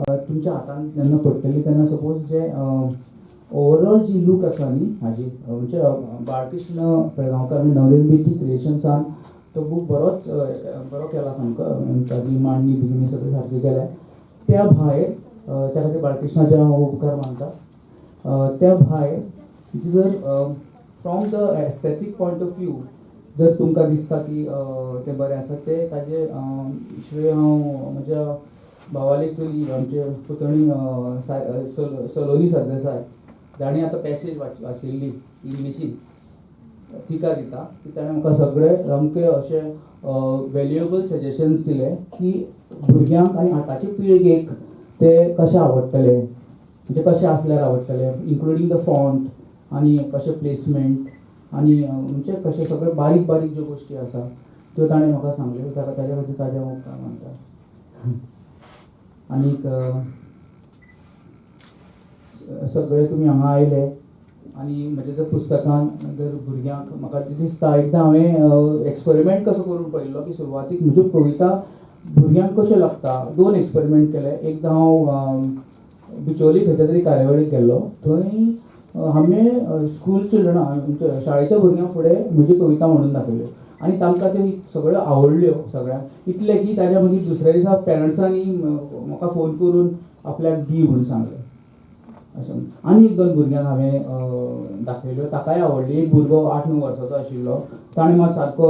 तुमच्या हातान जेन्ना पडटली तेन्ना सपोज जे ओवरऑल जी लूक आसा न्ही हाजी, म्हणजे बाळकृष्ण पेडगांवकर नवनिर्मिती क्रिएशन्सान तो बूक बरोच बरो केला सामको, ताजी मांडणी बिजणी सगळें सारकी केल्या. त्या भायर त्या खातीर बाळकृष्णाचे हांव उपकार मानता. त्या भायर जर from the aesthetic point of view जर तुमकां दिसता की तें बरें आसा तें ताजें श्रेय हांव म्हज्या भावाली चली आमचे पुतणी सलोनी सरदेसाय जाणें आतां पॅसेज वाचिल्ली इंग्लिशीन तिका दिता की ताणें म्हाका सगळे सामके अशे वेल्युएबल सजेशन्स दिले की भुरग्यांक आनी आतांचे पिळगेक ते कशें आवडटले, म्हणजे कशें आसल्यार आवडटले, इन्क्लुडींग the font आनी कशें प्लेसमेंट आनी म्हणजे कशें सगळे बारीक बारीक ज्यो गोश्टी आसा त्यो ताणें म्हाका सांगल्यो. ताका ताज्या खातीर ताजें हांव उपकार मानता. आनीक सगळे तुमी हांगा आयले आनी म्हज्या त्या पुस्तकान जर भुरग्यांक म्हाका दिसता एकदां हांवें एक्सपेरिमेंट कसो करून पळयल्लो की सुरवातीक म्हज्यो कविता भुरग्यांक कश्यो लागता. 2 एक्सपेरिमेंट केले. एकदां हांव बिचोली खंयच्या तरी कार्यावळीक गेल्लो, थंय हांवें स्कूल चिल्ड्रना शाळेच्या भुरग्यां फुडें म्हज्यो कविता म्हणून दाखयल्यो आनी तांकां त्यो सगळ्यो आवडल्यो सगळ्यांक, इतलें की ताज्या मागीर दुसऱ्या दिसा पेरंट्सांनी म्हाका फोन करून आपल्याक दी म्हणून सांगलें. अशें आनी एक 2 भुरग्यांक हांवें दाखयल्यो, ताकाय आवडली. एक भुरगो 8-9 वर्साचो आशिल्लो, ताणें म्हाका सारको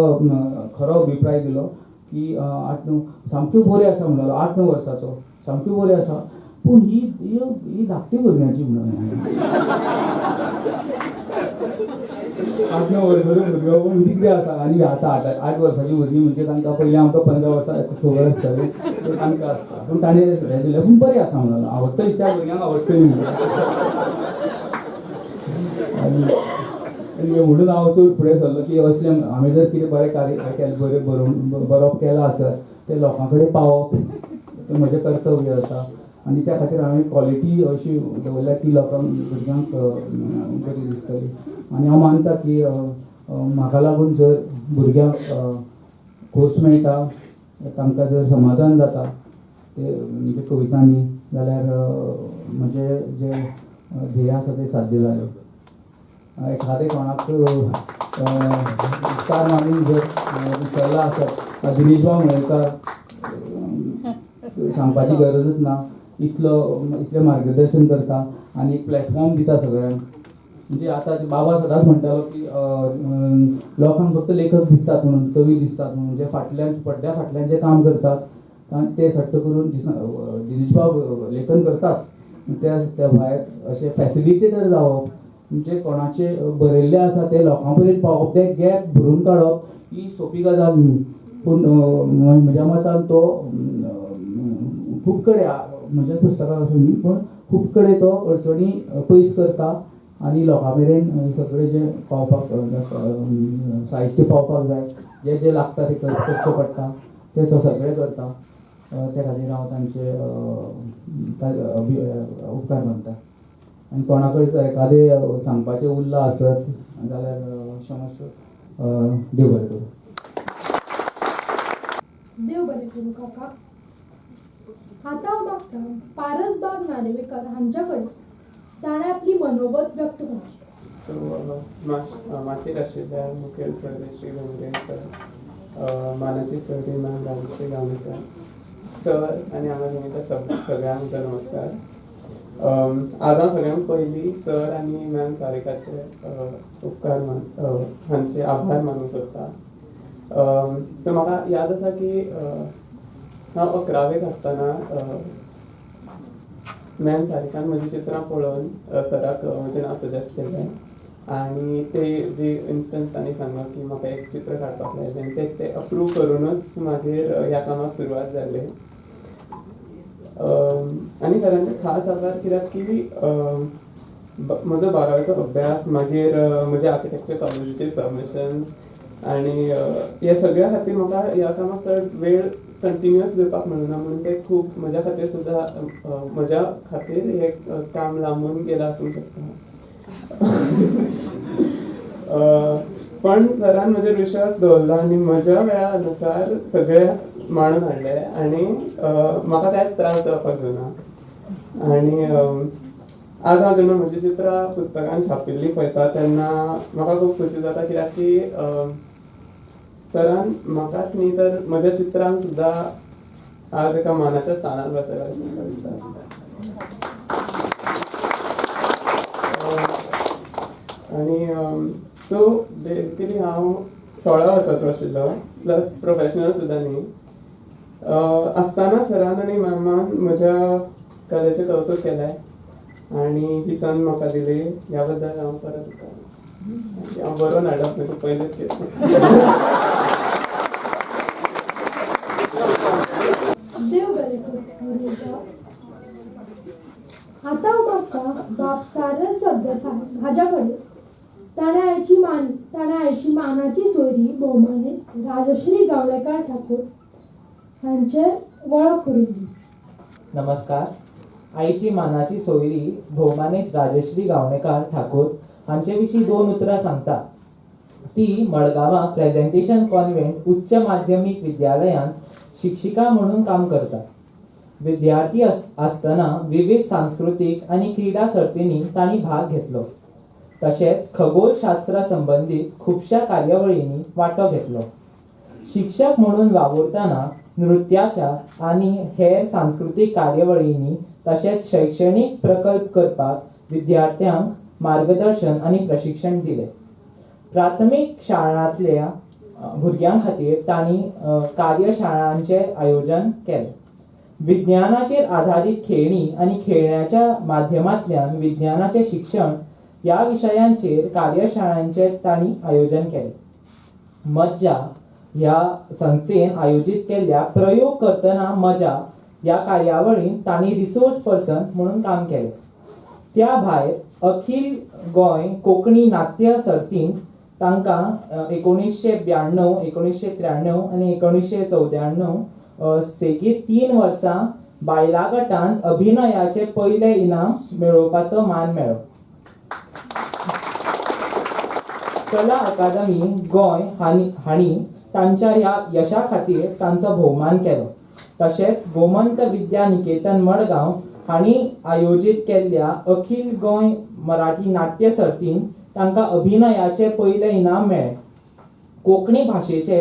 खरो अभिप्राय दिलो की 8-9 सामक्यो बऱ्यो आसा म्हणलो, 8-9 वर्साचो सामक्यो बऱ्यो आसा, पूण ही ही धाकटी भुरग्यांची म्हणून 8-9 वर्साचो भुरगो पूण कितें आसा. आनी आतां 8 वर्साची भुरगीं म्हणजे तांकां पयलीं आमकां 15 वर्सां खबर आसताली तांकां आसता, पूण ताणें हें दिलें पूण बरें आसा म्हणून आवडटली त्या भुरग्यांक आवडटली म्हणून. आनी म्हणून हांव चड फुडें सरलो की असलें हांवें जर कितें बरें कार्य केलें, बरें बरोवन बरोवप केलां आसत तें लोकां कडेन पावप तें म्हजें कर्तव्य आसा. आनी त्या खातीर हांवें क्वॉलिटी अशी दवरल्या की लोकांक भुरग्यांक बरी दिसतली. आनी हांव मानता की म्हाका लागून जर भुरग्यांक खोस मेळटा, तांकां जर समाधान जाता ते म्हणजे कवितांनी, जाल्यार म्हजें जें ध्येय आसा तें साध्य जालें. एखादें कोणाक उपकार मानून जर विसरला आसत, दिनेश भाऊ मयेकर सांगपाची गरजूच ना, इतलो इतलें मार्गदर्शन करता आनी एक प्लॅटफॉर्म दिता सगळ्यांक. म्हणजे आतां बाबा सदांच म्हणटालो की लोकांक फक्त लेखक दिसतात म्हणून, कवी दिसतात म्हणून, जे फाटल्यान पड्ड्या फाटल्यान जे काम करतात ते सट्ट करून दिसना. दिनेश बाब लेखन करताच, त्या त्या भायर अशें फॅसिलिटेटर जावप म्हणजे कोणाचे बरयल्लें आसा तें लोकां पर्यंत पावप, तें गॅप भरून काडप ही सोंपी गजाल न्ही. पूण म्हज्या मतान तो खूब कडेन म्हज्या पुस्तकाक अशें न्ही पूण खूब कडेन तो अडचणी पयस करता आनी लोकां मेरेन सगळें जें पावपाक साहित्य पावपाक जाय, जें जें लागता तें करचें पडटा तें तो सगळें करता. त्या खातीर हांव तांचे उपकार मानता. आनी कोणा कडेन एखादें सांगपाचें उरलां आसत जाल्यार क्षमस्व. देव बरें करूं. देव बरें करूं काका. आतां हांव मागता पारसबाब नार्वेकर हांच्या कडेन ताणें आपली मनोगत व्यक्त करची. सो माचयेर आशिल्ल्या मुखेल सर श्री भेंब्रे सर, मानाची sir ma'am Rajshri Gaonkar sir आनी हांगा तुमकां सगळ्यांक म्हजो नमस्कार. आज हांव सगळ्यांत पयलीं सर आनी मॅम सारिकाचे उपकार मान हांचे आभार मानूंक सोदता. सो म्हाका याद आसा की हांव 11वेक आसतना मॅम सारिकान म्हजी चित्रां पळोवन सराक म्हजें नांव सजेस्ट केलें आनी ते जी इन्स्टन्स तांणी सांगलो की म्हाका एक चित्र काडपाक लायलें आनी ते अप्रूव करुनूच मागीर ह्या कामाक सुरवात जाली. आनी सरांचे खास आभार कित्याक की म्हजो 12वेचो अभ्यास, मागीर म्हजे आर्किटेक्चर कॉलेजीचे सबमिशन्स, आनी ह्या सगळ्या खातीर म्हाका ह्या कामाक चड वेळ कंटिन्युअस दिवपाक मेळना म्हणून ते खूब म्हज्या खातीर सुद्दां म्हज्या खातीर हें काम लांबून गेलां आसूंक शकता. पण सरान म्हजेर विश्वास दवरलो आनी म्हज्या वेळा अनुसार सगळें मांडून हाडलें आनी म्हाका कांयच त्रास जावपाक दिवना. आनी आज हांव जेन्ना म्हजी चित्रां पुस्तकान छापिल्लीं पळयता तेन्ना म्हाका खूब खोशी जाता, कित्याक की सरान म्हाकाच न्ही तर म्हज्या चित्रांक सुद्दां आज एका मानाच्या स्थानार बसयला अशें म्हाका दिसता. आनी सो बेजिकली हांव 16 वर्साचो आशिल्लो, प्लस प्रोफेशनल सुद्दां न्ही आसतना सरान आनी मॅमान म्हज्या कलेचें कवतूक केलें आनी ही संद म्हाका दिली. ह्या बद्दल हांव परत हांव बरोवन हाडप म्हजें पयलेंच केलें. देव बरें करूं. आतां म्हाका बाब सारस सरदेसाय हाज्या कडेन ताणें आयची मानाची सोयरी भोवमानेस्त राजश्री गावडेकार ठाकूर हांचे वळख करून दिवची. नमस्कार. आयची मानाची सोयरी भोवमानेस्त राजश्री गावणेकार ठाकूर हांचे विशीं दोन उतरां सांगता. ती मडगांवां प्रेजेंटेशन कॉन्व्हेंट उच्च माध्यमीक विद्यालयांत शिक्षिका म्हणून काम करता. विद्यार्थी आसतना विविध सांस्कृतीक आनी क्रिडा सर्तींनी तांणी भाग घेतलो. तशेंच खगोलशास्त्रा संबंदीत खुबश्या कार्यावळींनी वांटो घेतलो. शिक्षक म्हणून वावुरतना नृत्याच्या आनी हेर सांस्कृतीक कार्यावळींनी तशेंच शैक्षणीक प्रकल्प करपाक विद्यार्थ्यांक मार्गदर्शन आनी प्रशिक्षण दिलें. प्राथमीक शाळांतल्या भुरग्यां खातीर तांणी कार्यशाळांचें आयोजन केलें. विज्ञानाचेर आधारीत खेळणी आनी खेळण्याच्या माध्यमांतल्यान विज्ञानाचें शिक्षण ह्या विशयांचेर कार्यशाळांचें तांणी आयोजन केलें. मज्जा ह्या संस्थेन आयोजीत केल्ल्या प्रयोग करतना मजा ह्या कार्यावळींत तांणी रिसोर्स पर्सन म्हणून काम केलें. त्या भायर अखील गोंय कोंकणी नाट्य सर्तींत तांकां 1992, 1993 आनी 1994 सेगीत 3 वर्सां बायलां गटांत अभिनयाचें पयलें इनाम मेळोवपाचो मान मेळ्ळो. कला अकादमी गोंय हांणी तांच्या ह्या यशा खातीर तांचो भोवमान केलो. तशेंच गोमंत विद्या निकेतन मडगांव हांणी आयोजीत केल्ल्या अखील गोंय मराठी नाट्य सर्तींत तांकां अभिनयाचें पयलें इनाम मेळ्ळें. कोंकणी भाशेचे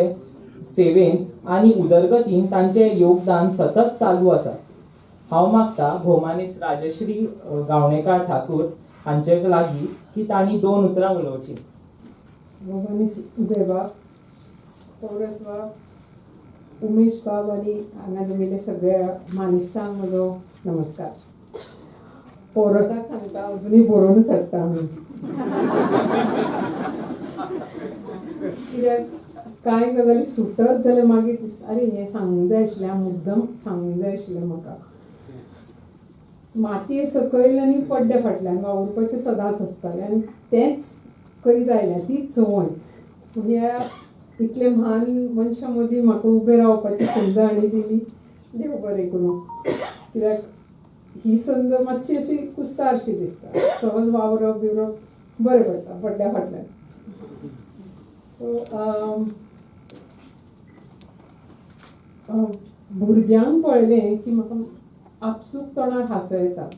सेवेंत आनी उदरगतीन तांचें योगदान सतत चालू आसा. हांव मागता भोवमानेस्त राजश्री गावणेकार ठाकूर हांचे लागीं की तांणी 2 उतरां उलोवचीं. भोवमानेस्त उदयबाब, पौरस बाब, उमेश बाब आनी हांगा जमिल्ले सगळ्या मानेस्तांक म्हजो नमस्कार. पौरसाक सांगता अजुनूय बरोवनूच हाडटा म्हणून, कित्याक कांय गजाली सुटत जाल्यार मागीर दिसता अरे हें सांगूंक जाय आशिल्लें, हांव मुद्दम सांगूंक जाय आशिल्लें म्हाका. मातये सकयल आनी पड्ड्या फाटल्यान वावुरपाचें सदांच आसतालें आनी तेंच करीत आयलें, तीच संवय. पूण ह्या इतले म्हान मनशां मदीं म्हाका उबें रावपाची संद हांणी दिली, देव बरें करूं. कित्याक ही संद मातशी अशी कुस्तारशी दिसता, सहज वावरप बिवरप बरें पडटा पड्ड्या फाटल्यान. सो भुरग्यांक पळयलें की म्हाका आपसूक तोंडार हांसो येता,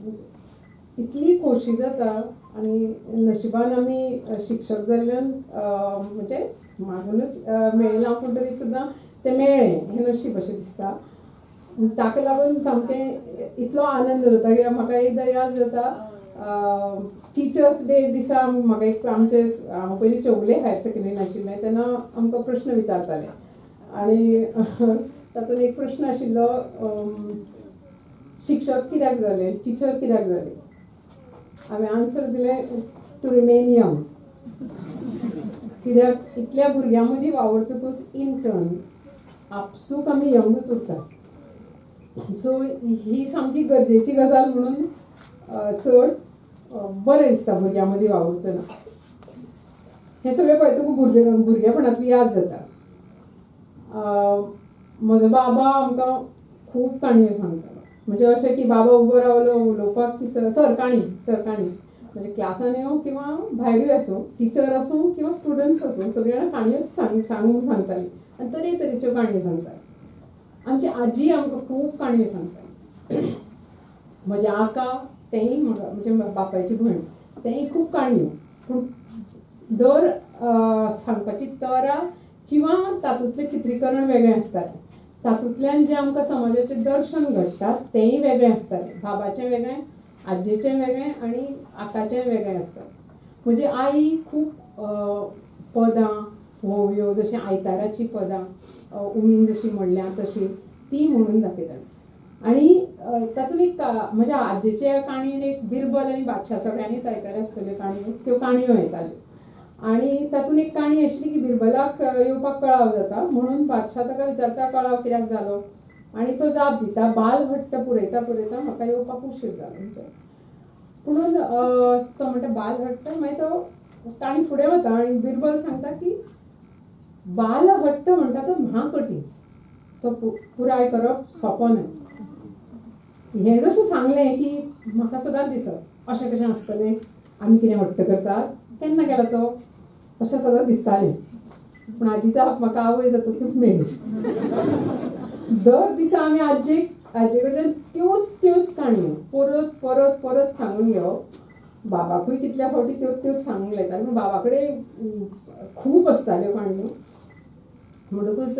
इतली खोशी जाता. आनी नशिबान आमी शिक्षक जाल्ल्यान म्हणजे मागूनच मेळना, पूण तरी सुद्दां तें मेळ्ळें हें नशीब अशें दिसता. ताका लागून सामकें इतलो आनंद जाता कित्याक म्हाका एकदां याद जाता टिचर्स डे दिसा म्हाका एक आमचे हांव पयलीं चौगुले हायर सेकंडरीन आशिल्लें तेन्ना आमकां प्रश्न विचारताले आनी तातूंत एक प्रश्न आशिल्लो शिक्षक कित्याक जाले, टिचर कित्याक जाले. हांवें आन्सर दिलें टू रिमेन यंग, कित्याक इतल्या भुरग्यां मदीं वावुरतकूच इन टर्न आपसूक आमी यंगूच उरता. सो ही सामकी गरजेची गजाल म्हणून चड बरें दिसता भुरग्यां मदीं वावुरतना. हें सगळें पळयतकूच भुरगेपणांतली याद जाता. म्हजो बाबा आमकां खूब काणयो सांगतालो. म्हणजे अशें की बाबा उबो रावलो उलोवपाक की सर काणी, सर काणी, म्हणजे क्लासान येवं किंवा भायरूय आसूं, टिचर आसूं किंवा स्टुडंट्स आसूं, सगळीं जाणां काणयोच सांगून सांगतालीं आनी तरेतरेच्यो काणयो सांगतालीं. आमची आजी आमकां खूब काणयो सांगताली. म्हज्या आका तेंय म्हाका, म्हणजे बापायची भयण, तेंय खूब काणयो, पूण दर सांगपाची तरा किंवा तातूंतलें चित्रीकरण वेगळें आसतालें. तातूंतल्यान जें आमकां समाजाचें दर्शन घडटा तेंय वेगळें आसतालें. बाबाचें वेगळें, आजयेचें वेगळें आनी आकाचें वेगळें आसता. म्हजी आई खूब पदां, होवयो, जशें आयताराचीं पदां उमीन जशीं म्हणल्या तशीं ती म्हणून दाखयताली. आनी तातूंत एक म्हज्या आजयेच्या काणयेन एक बिरबल आनी बादशाह, सगळ्यांनीच आयकल्या आसतल्यो काणयो, त्यो काणयो येताल्यो. आनी तातूंत एक काणी आशिल्ली की बिरबलाक येवपाक कळाव जाता म्हणून बादशाह ताका विचारता कळाव कित्याक जालो, आनी तो जाप दिता बालहट्ट पुरयता पुरयता म्हाका येवपाक उशीर जालो. म्हणजे पुणून तो म्हणटा बालहट्ट, मागीर तो काणी फुडें वता आनी बिरबल सांगता की बालहट्ट म्हणटा तो म्हाकठीण, तो पुराय करप सोंपो न्हय. हें जशें सांगलें की म्हाका सदांच दिसप अशें कशें आसतलें, आमी कितें हट्ट करतात, केन्ना गेला तो, अशें सदांच दिसतालें. पूण आजी जाप म्हाका आवय जातकूच मेळ्ळी. दर दिसा आमी आजये कडल्यान त्योच त्योच काणयो परत परत परत सांगून घेवप. बाबाकूय कितल्या फावटी त्योच त्योच सांगूंक लायताले, पूण बाबा कडेन खूब आसताल्यो काणयो. म्हणटकूच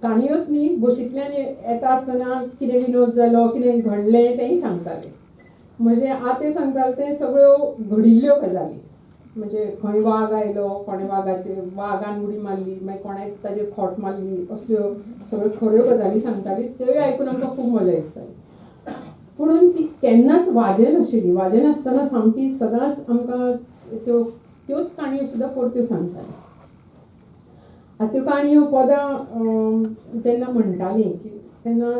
काणयोच न्ही, बशींतल्यान येता आसतना कितें विनोद जालो, कितें घडलें तेंय सांगतालें. म्हजें आते सांगतालें तें सगळ्यो घडिल्ल्यो गजाली, म्हणजे खंय वाग आयलो, कोणें वागान उडी मारली, मागीर कोणें ताजेर खोट मारली, असल्यो सगळ्यो खऱ्यो गजाली सांगताली. त्योय आयकून आमकां खूब मजा दिसताली. पुणून ती केन्नाच वाजेनाशिल्ली. वाजेनासतना सामकी सदांच आमकां त्यो त्योच काणयो सुद्दां परत्यो सांगताली. आतां त्यो काणयो पदां जेन्ना म्हणटालीं की तेन्ना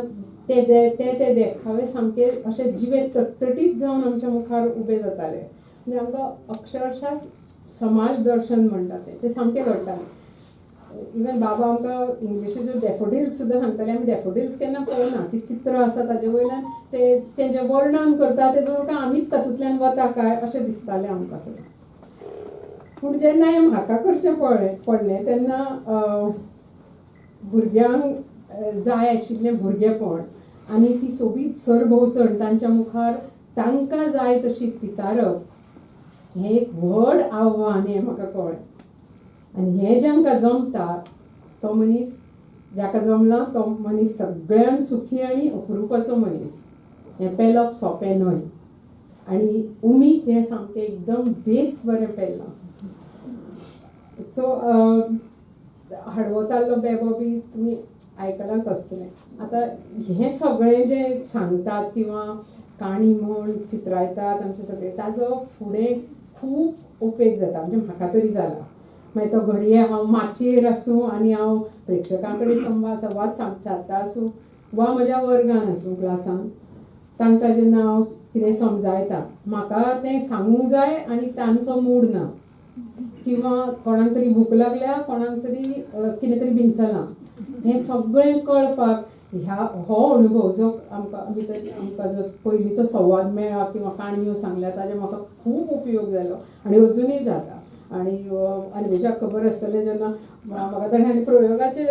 ते ते ते देखावे सामके अशे जिवे तटतटीत जावन आमच्या मुखार उबे जाताले. म्हणजे आमकां अक्षरशा समाज दर्शन म्हणटा तें सामकें घडटालें. इवन बाबा आमकां इंग्लिशीच्यो डॅफोडिल्स सुद्दां सांगताले. आमी डॅफोडिल्स केन्ना पळोवना, ती चित्रां आसा ताजे वयल्यान ते तेंचें वर्णन करता, तेजो काय आमीच तातूंतल्यान वता काय अशें दिसतालें आमकां सगळें. पूण जेन्ना हें म्हाका करचें पडलें तेन्ना भुरग्यांक जाय आशिल्लें भुरगेपण आनी ती सोबीत सरभोंवतण तांच्या मुखार तांकां जाय तशी पितारप हें एक व्हड आव्हान हें म्हाका कळ्ळें. आनी हें जांकां जमता तो मनीस, जाका जमला तो मनीस सगळ्यान सुखी आनी अप्रुपाचो मनीस. हें पेलप सोंपें न्हय आनी उमीक हें सामकें एकदम बेस बरें पेल्लां. सो हाडवो ताल्लो बेबो बी तुमी आयकलांच आसतलें. आतां हें सगळें जें सांगतात किंवा काणी म्हूण चित्रायतात आमचे सगळे, ताजो फुडें खूब उपेग जाता. म्हणजे म्हाका तरी जाला. मागीर तो घडये हांव माचयेर आसूं आनी हांव प्रेक्षकां कडेन संवाद सादता आसूं वा म्हज्या वर्गान आसूं, क्लासान तांकां जेन्ना हांव कितें समजायता, म्हाका तें सांगूंक जाय आनी तांचो मूड ना, किंवा कोणाक तरी भूक लागल्या, कोणाक तरी कितें तरी बिनसलां, हें सगळें कळपाक ह्या हो अनुभव जो आमकां आमकां जो पयलींचो संवाद मेळ्ळा किंवा काणयो सांगल्या ताजे म्हाका खूब उपयोग जालो आनी अजुनूय जाता. आनी अन्वेशाक खबर आसतलें जेन्ना म्हाका ताणें आनी प्रयोगाचे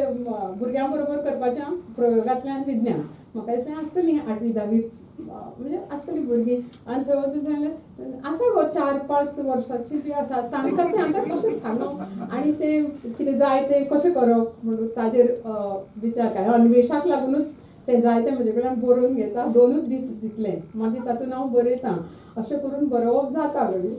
भुरग्यां बरोबर करपाचें, प्रयोगांतल्यान विज्ञान म्हाका दिसलें आसतलीं 8वी 10वी म्हणजे आसतलीं भुरगीं. आनी थंय वचून सांगलें आसा गो 4-5 वर्सांची बी आसा, तांकां तें आतां कशें सांगप आनी तें कितें जाय तें कशें करप म्हणून ताजेर विचार काडलो. अन्वेशाक लागुनूच तें जाय तें म्हजे कडल्यान बरोवन घेता, 2च दीस दितलें, मागीर तातूंत हांव बरयतां, अशें करून बरोवप जाता घडये.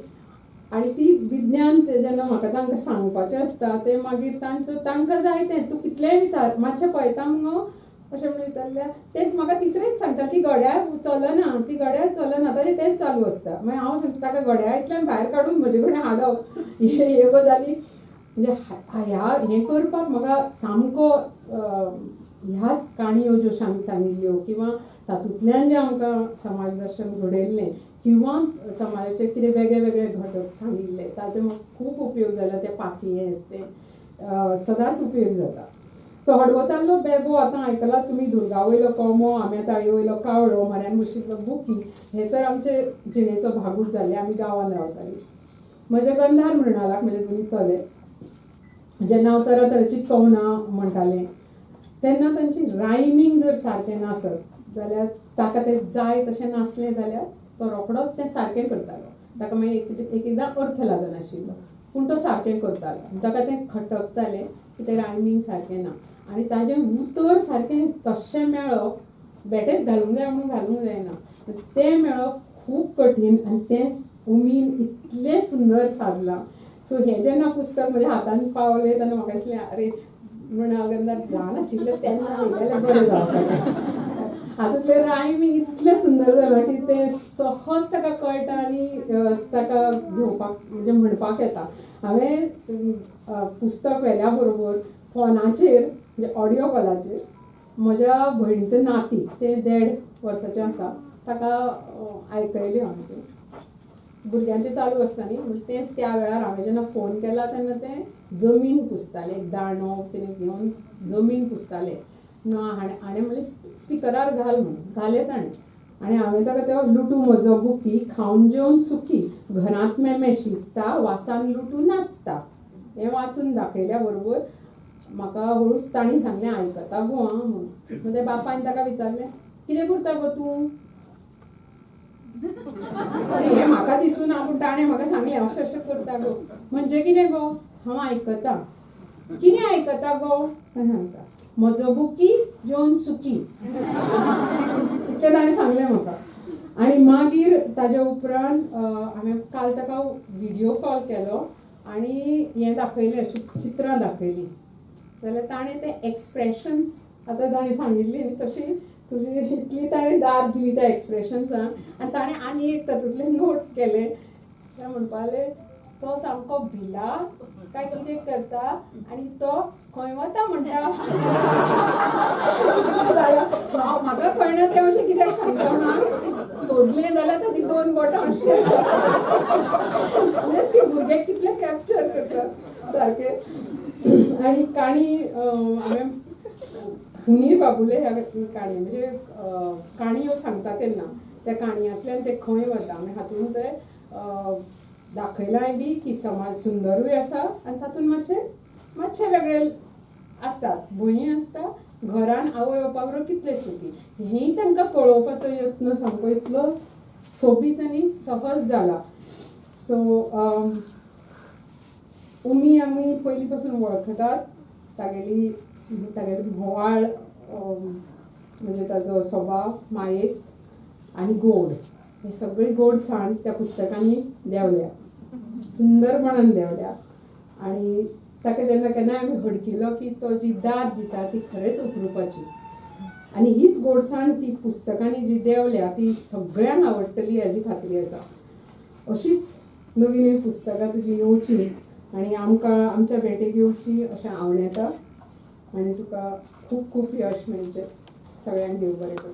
आनी ती विज्ञान जेन्ना म्हाका तांकां सांगपाचें आसता तें मागीर तांचो तांकां जाय तें तूं कितलेंय विचार, मातशें पळयता मुगो अशें म्हणून विचारल्यार तें म्हाका तिसरेंच सांगता, ती घड्याळ चलना, ती घड्याळ चलना, ताजें तेंच चालू आसता. मागीर हांव सांगता ताका घड्याळांतल्यान भायर काडून म्हजे कडेन हाडप ही गजाली. म्हणजे ह्या हें करपाक म्हाका सामको ह्याच काणयो ज्यो सांगिल्ल्यो किंवा तातूंतल्यान जें आमकां समाज दर्शन घडयल्लें किंवा समाजाचे कितें वेगळे वेगळे घटक सांगिल्ले ताजे म्हाका खूब उपयोग जाला. ते पासियेंस ते सदांच उपयोग जाता. सो हडवताल्लो बेबो आतां आयकलात तुमी, दुर्गा वयलो कोमो, आंब्या ताळये वयलो कावळो, म्हऱ्यान बशिल्लो बुकी, हे तर आमचे जिणेचो भागूच जाले. आमी गांवांत रावतालीं. म्हज्या गंधार मृणालाक म्हजे दोनी चले जेन्ना हांव तरा तरेची कवनां म्हणटालें तेन्ना तांची रायमींग जर सारकें नासत जाल्यार ताका तें जाय तशें नासलें जाल्यार तो रोखडोच तें सारकें करतालो. ताका मागीर एक एकदां अर्थ लागनाशिल्लो पूण तो सारकें करतालो. ताका तें खटकतालें की तें रायमींग सारकें ना आनी ताजें उतर सारकें तशें मेळप, बेटेच घालूंक जाय म्हणून घालूंक जायना, तें मेळप खूब कठीण आनी तें उमीन इतलें सुंदर सादलां. सो हें जेन्ना पुस्तक म्हज्या हातान पावलें तेन्ना म्हाका दिसलें अरे मृणाल गंधार ल्हान आशिल्लें तेन्ना येयलें बरें जावपाचें. हातूंतलें रायमींग इतलें सुंदर जालां की तें सहज ताका कळटा आनी ताका घेवपाक म्हणजे म्हणपाक येता. हांवें पुस्तक व्हेल्या बरोबर फोनाचेर म्हणजे ऑडियो कॉलाचेर म्हज्या भयणीचें नाती तें 1.5 वर्साचें आसा ताका आयकयलें हांवें. तें भुरग्यांचें चालू आसता न्ही, म्हणजे तें त्या वेळार हांवें जेन्ना फोन केला तेन्ना तें जमीन पुसतालें, एक दांडो कितें घेवन जमीन पुसतालें. ना हाणें म्हणलें स्पिकरार घाल म्हणून, घालें ताणें आनी हांवें ताका तें लुटू म्हजो बुकी खावन जेवन सुखी घरांत मेमे शिजता वासान लुटू नाचता हें वाचून दाखयल्या बरोबर म्हाका हळूच तांणी सांगलें आयकता गो आं म्हणून. म्हणजे बापायन ताका विचारलें कितें करता गो तूं? हें म्हाका दिसूना पूण ताणें म्हाका सांगलें अशें अशें करता गो. म्हणजे कितें गो? हांव आयकता. कितें आयकता गो? सांगता म्हजो बुकी जेवन सुकी, इतलें ताणें सांगलें म्हाका. आनी मागीर ताज्या उपरांत हांवें काल ताका व्हिडियो कॉल केलो आनी हें दाखयलें, अशीं चित्रां दाखयलीं जाल्यार ताणें ते एक्सप्रेशन्स आतां ताणें सांगिल्ली न्ही तशी तुजी इतली ताणें दाद दिली त्या एक्सप्रेशन्सांक. आनी ताणें आनी एक तातूंतलें नोट केलें, तें म्हणपाक तो सामको भिला काय कितें करता आनी तो खंय वता म्हणटा. म्हाका कळना तें अशें कित्याक सांगता म्हणून सोदलें जाल्यार ताची 2 बोटां अशीं आसा. म्हणजे ती भुरगे कितले कॅप्चर करतात सारकें. आनी काणी हांवें हुनीर बाबुले ह्या काणी म्हणजे काणयो सांगता तेन्ना त्या काणयांतल्यान ते खंय वता आनी हातूंत ते दाखयलांय बी की समाज सुंदरूय आसा आनी तातूंत मातशे मातशे वेगळे आसतात, भंय आसता, घरान आवय बापा बरोबर कितले सुखी हेंय तांकां कळोवपाचो यत्न सामको इतलो सोबीत आनी सहज जाला. सो उमी आमी पयलीं पासून वळखतात, तागेली तागेली म्होवाळ म्हणजे ताजो स्वभाव मायेस्त आनी गोड, हे सगळी गोडसाण त्या पुस्तकांनी देंवल्या, सुंदरपणान देंवल्या. आनी ताका जेन्ना केन्नाय आमी हडकिलो की तो जी दाद दिता ती खरेंच उपरुपाची आनी हीच गोडसाण ती पुस्तकांनी जी देंवल्या ती सगळ्यांक आवडटली हाजी खात्री आसा. अशीच नवी नवी पुस्तकां तुजी येवची आनी आमकां आमच्या भेटेक येवची अशें आंवडेता आनी तुका खूब खूब यश मेळचें. सगळ्यांक देव बरें करूं.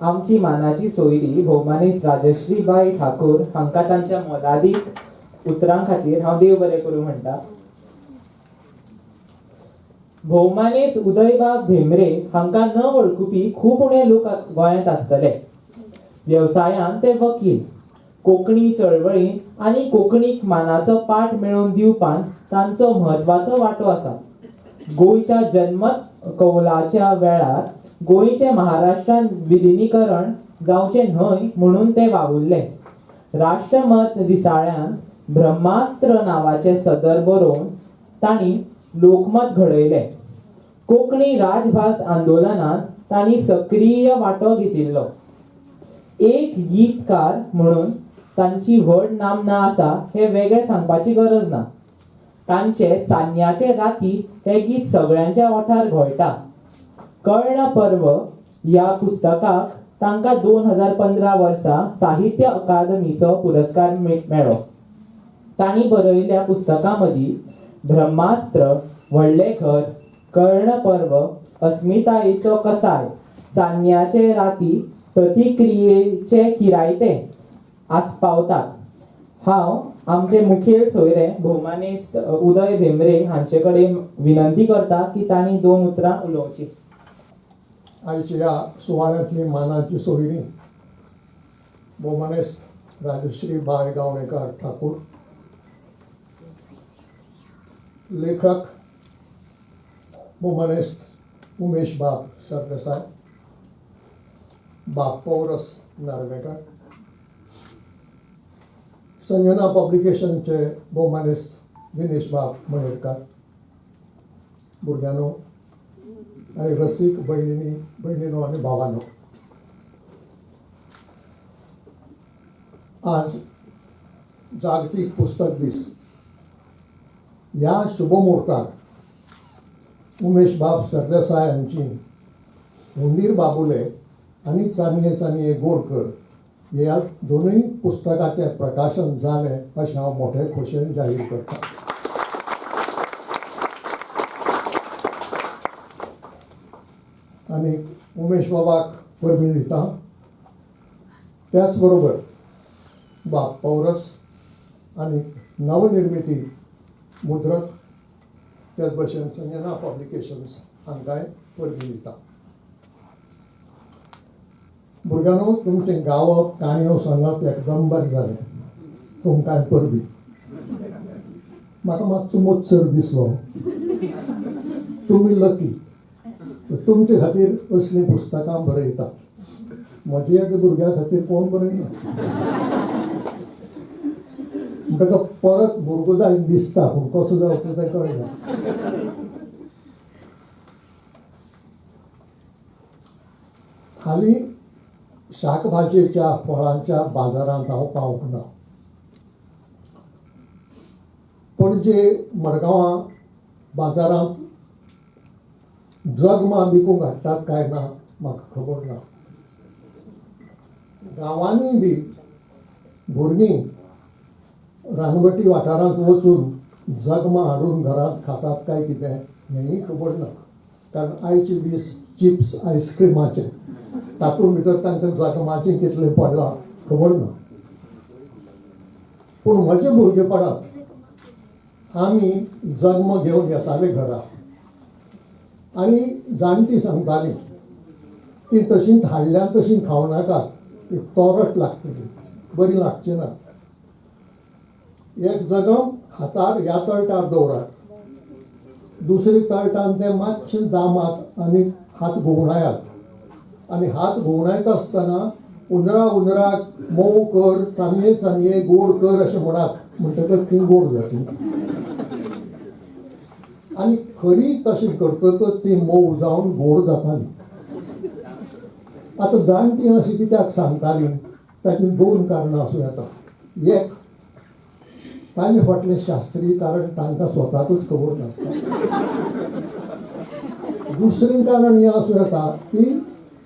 आमची मानाची सोयरी भोवमानेस्त राजश्रीबाई ठाकूर हांकां तांच्या मोलादीक उतरां खातीर हांव देव बरें करूं म्हणटा. भोवमानेस्त उदयबाब भेंब्रे हांकां न वळखुपी खूब उणे लोक गोंयांत आसतले. वेवसायान ते वकील, कोंकणी चळवळींत आनी कोंकणीक मानाचो पाठ मेळोवन दिवपांत तांचो म्हत्वाचो वांटो आसा. गोंयच्या जनमत कौलाच्या वेळार गोंयचें महाराष्ट्रान विलिनीकरण जावचें न्हय म्हणून ते वावुरले. राष्ट्रमत दिसाळ्यांत ब्रह्मास्त्र नांवाचें सदर बरोवन तांणी लोकमत घडयलें. कोंकणी राजभास आंदोलनांत तांणी सक्रीय वांटो घेतिल्लो. एक गीतकार म्हणून तांची व्हड नामना आसा हें वेगळें सांगपाची गरज ना. तांचे चान्न्याचे राती हें गीत सगळ्यांच्या ओंठार घोळटा. कर्ण पर्व ह्या पुस्तकाक तांकां 2015 वर्सा साहित्य अकादमीचो पुरस्कार मेळ्ळो. तांणी बरयल्ल्या पुस्तकां मदीं ब्रह्मास्त्र, व्हडलें घर, कर्णपर्व, अस्मितायेचो कसाय, चान्न्याचे राती, प्रतिक्रियेचे किरायते आस्पावतात. हांव आमचे मुखेल सोयरे भोवमानेस्त उदय भेंब्रे हांचे कडेन विनंती करता की तांणी दोन उतरां उलोवची. आयच्या ह्या सुवाळ्यांतली मानाची सोयरी भोवमानेस्त राजश्री बाय गावणेकार ठाकूर, लेखक भोवमानेस्त उमेश बाब सरदेसाय, बाब पौरस नार्वेकर, संजना पब्लिकेशनचे भोवमानेस्त दिनेश बाब मणेरकर, भुरग्यांनो आनी रसीक भयणींनी, भयणीनो आनी भावांनो, आज जागतीक पुस्तक दीस. ह्या शुभमुहूर्तार उमेश बाब सरदेसाय हांची हुंदीर बाबुले आनी चानये चानये गोड कर ह्या दोनूय पुस्तकाचें प्रकाशन जालें अशें हांव मोठे खोशयेन जाहीर करतां. आनी उमेश बाबाक परबीं दिता. त्याच बरोबर बाब पौरस आनी नवनिर्मिती मुद्रक त्याच भशेन संजना पब्लिकेशन्स हांकांय परबीं दिता. भुरग्यांनो, तुमचें गावप, काणयो सांगप एकदम बरें जालें, तुमकांय परबीं. म्हाका मातसो मत्सर दिसलो, तुमी लकी, तुमचे खातीर असलीं पुस्तकां बरयतात. म्हज्या एका भुरग्या खातीर कोण बरयना. ताका परत भुरगो जायन दिसता, पूण कसो जावचो तें कळना. हालीं शाक भाजयेच्या फळांच्या बाजारांत हांव पावूंक ना. पणजे मडगांवां बाजारांत जगमां विकूंक हाडटात काय ना म्हाका खबर ना. गांवांनी बी भुरगीं रानवटी वाठारांत वचून जगमां हाडून घरांत खातात काय कितें हेंय खबर ना. कारण आयचे दीस चिप्स आयस्क्रिमाचे, तातूंत भितर तांकां जगमाचें कितलें पडलां खबर ना. पूण म्हजे भुरगेपणांत आमी जगम घेवन येताले घरा आनी जाणटी सांगताली ती तशींच हाडल्यान तशीं खावं नाकात, ती तोरट लागतली, बरी लागची ना. एक जगम हातार ह्या तळटार दवरात, दुसरी तळटान तें मातशें दामात आनी हात घुंवडायात आनी हात घुंवडायता आसतना उंदरा उंदराक मोव कर, चानये चानये गोड कर अशें म्हणात, म्हणटकच ती गोड जातली. आनी खरी तशें करतकच ती मोव जावन गोड जाताली. आतां जाणटीं अशें कित्याक सांगतालीं ताचीं दोन कारणां आसूं येता. एक, ताजे फाटलें शास्त्रीय कारण तांकां स्वताकूच खबर नासता. दुसरें कारण हें आसूं येता की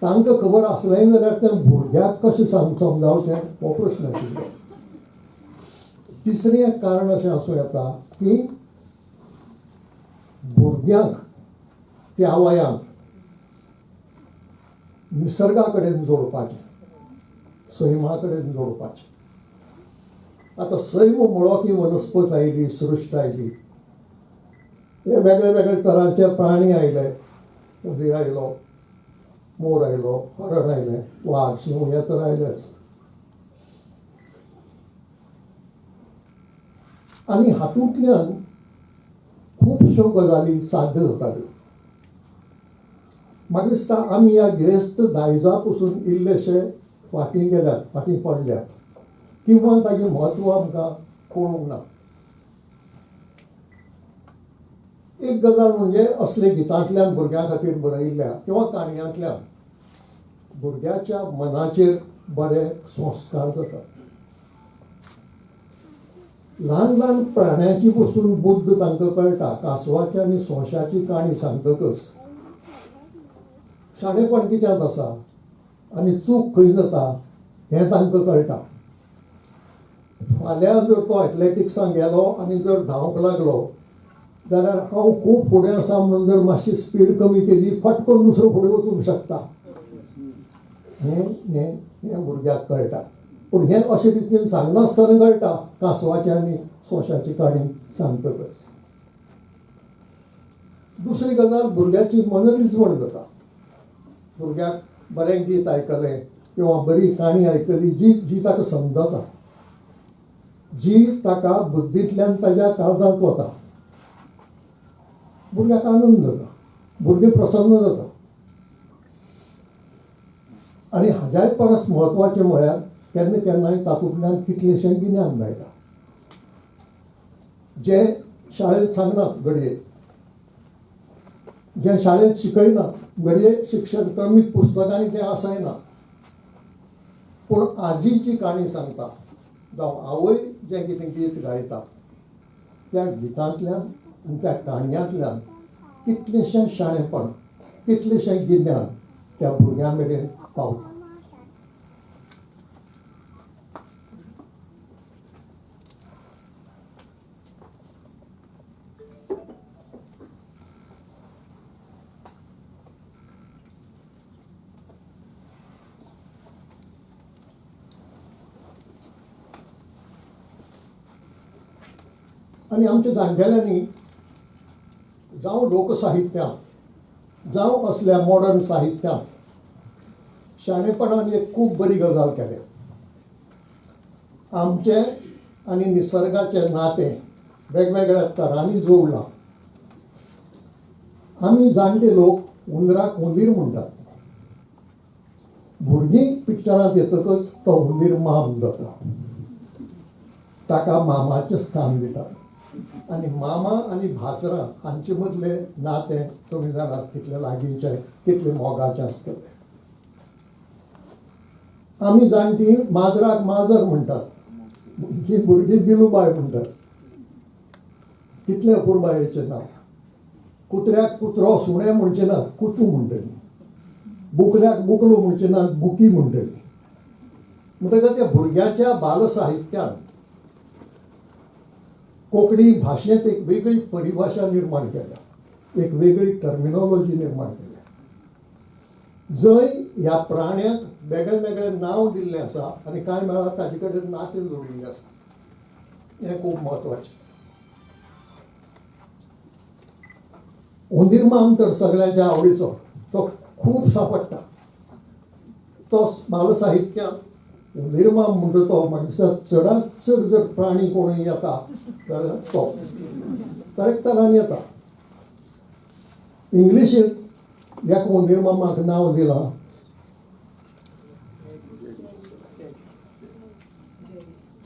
तांकां खबर आसलें जाल्यार तें भुरग्याक कशें समजावचें हो प्रश्न आशिल्लो. तिसरें एक कारण अशें आसूं येता की भुरग्यांक त्या वयांत निसर्गा कडेन जोडपाचें, सैमा कडेन जोडपाचें. आतां सैम म्हणलो की वनस्पत आयली, सृश्ट आयली, हे वेगळे वेगळे तरांचे प्राणी आयले, उंदीर आयलो, मोर आयलो, हरण आयलें, वाग, शींव हे तर आयलेच. आनी हातूंतल्यान खुबश्यो गजाली साध्य जाताल्यो. म्हाका दिसता आमी ह्या गिरेस्त दायजा पसून इल्लेशे फाटीं गेल्यात, फाटीं पडल्यात, किंवा ताजें म्हत्व आमकां कळूंक ना. एक गजाल म्हणजे असले गितांतल्यान भुरग्यां खातीर बरयिल्ल्या किंवा काणयांतल्यान भुरग्याच्या मनाचेर बरे संस्कार जातात. ल्हान ल्हान प्राण्यांची पसून बुद्द तांकां कळटा. कांसवाची आनी सोंशाची काणी सांगतकच शाणेपण कित्याक आसा आनी चूक खंय जाता हें तांकां कळटा. फाल्यां जर तो एथलेटिक्सांक गेलो आनी जर धांवंक लागलो जाल्यार हांव खूब फुडें आसा म्हणून जर मातशी स्पीड कमी केली फट करून दुसरो फुडें वचूंक शकता. हें हें हें भुरग्याक कळटा. पूण हें अशे रितीन सांगनासतना कळटा कांसवाची आनी सोंशाची काणी सांगतकच. दुसरी गजाल, भुरग्याची मनरिजवण जाता. भुरग्याक बरें गीत आयकलें किंवा बरी काणी आयकली जी जी ताका समजता, जी ताका बुद्दींतल्यान ताज्या काळजांत वता, भुरग्याक आनंद जाता, भुरगें प्रसन्न जाता. आनी हाज्याय परस म्हत्वाचें म्हळ्यार केन्ना केन्नाय तातूंतल्यान कितलेशें गिन्यान मेळटा जें शाळेंत सांगनात घडये, जें शाळेंत शिकयनात घडये, शिक्षण क्रमीक पुस्तकांनी तें आसना. पूण आजी जी काणी सांगता जावं आवय जें कितें गीत गायता त्या गितांतल्यान आनी त्या काणयांतल्यान कितलेशें शाणेपण, कितलेशें गिन्यान त्या भुरग्यां मेरेन पावता. आनी आमच्या जाणटेल्यांनी जावं लोकसाहित्यांत जावं असल्या मॉडर्न साहित्यांत शाणेपणान एक खूब बरी गजाल केल्या. आमचें आनी निसर्गाचें नातें वेगवेगळ्या तरांनी जोडलां. आमी जाणटे लोक हुंदराक हुंदीर म्हणटात. भुरगीं पिक्चरांत येतकच तो हुंदीर माम जाता, ताका मामाचें स्थान दितात. आनी मामा आनी भाचरां हांचे मदलें नातें तुमी जाणात कितलें लागींचें, कितलें मोगाचें आसतलें. आमी जाणटीं माजराक माजर म्हणटात, ही भुरगीं बिलूबाय म्हणटात. कितलें अपुरबायेचें नांव. कुत्र्याक कुत्रो सुणें म्हणचें ना, कुतू म्हणटली. बुकल्याक बुकलो म्हणचें ना, बुकी म्हणटली. म्हणटकच त्या भुरग्याच्या बालसाहित्यान कोंकणी भाशेंत एक वेगळी परिभाशा निर्माण केल्या, एक वेगळी टर्मिनॉलॉजी निर्माण केल्या, जंय ह्या प्राण्याक वेगळे वेगळे नांव दिल्लें आसा आनी कांय वेळार ताजे कडेन नातें जोडिल्लें आसा. हें खूब म्हत्वाचें. हुंदीर माम तर सगळ्यांच्या आवडीचो, तो खूब सांपडटा. तो बालसाहित्यांत हुंदीर माम म्हणटा तो म्हाका दिसता चडांत चड जर प्राणी कोणूय येता जाल्यार तो तरेकतरांनी येता. इंग्लिशींत एका हुंदीर मामाक नांव दिलां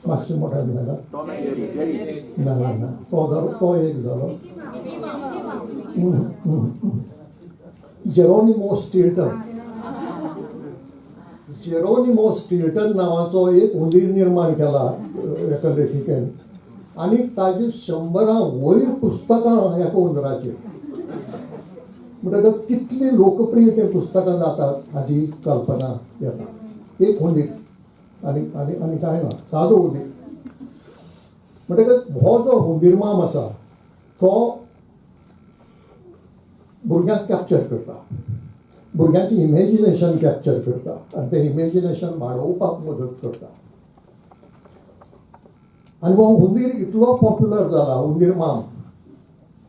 मातशें मोठ्यान सांगा. ना ना ना, तो जालो, तो एक जालो. जेरोनिमो स्टिल्टन, जेरोनिमो स्टिल्टन नांवाचो एक हुंदीर निर्माण केला एका लेखिकेन आनी ताजी 100 वयर पुस्तकां एका हुंदराचेर. म्हणटकच कितली लोकप्रिय ते पुस्तकां जातात हाजी कल्पना येता. एक हुंदीर आनी आनी आनी कांय ना, सादो हुंदीर. म्हणटकच हो जो हुंदीर माम आसा तो भुरग्यांक कॅप्चर करता, भुरग्यांची इमेजिनेशन कॅप्चर करता आनी तें इमेजिनेशन वाडोवपाक मदत करता. आनी हो हुंदीर इतलो पॉप्युलर जाला, हुंदीर माम,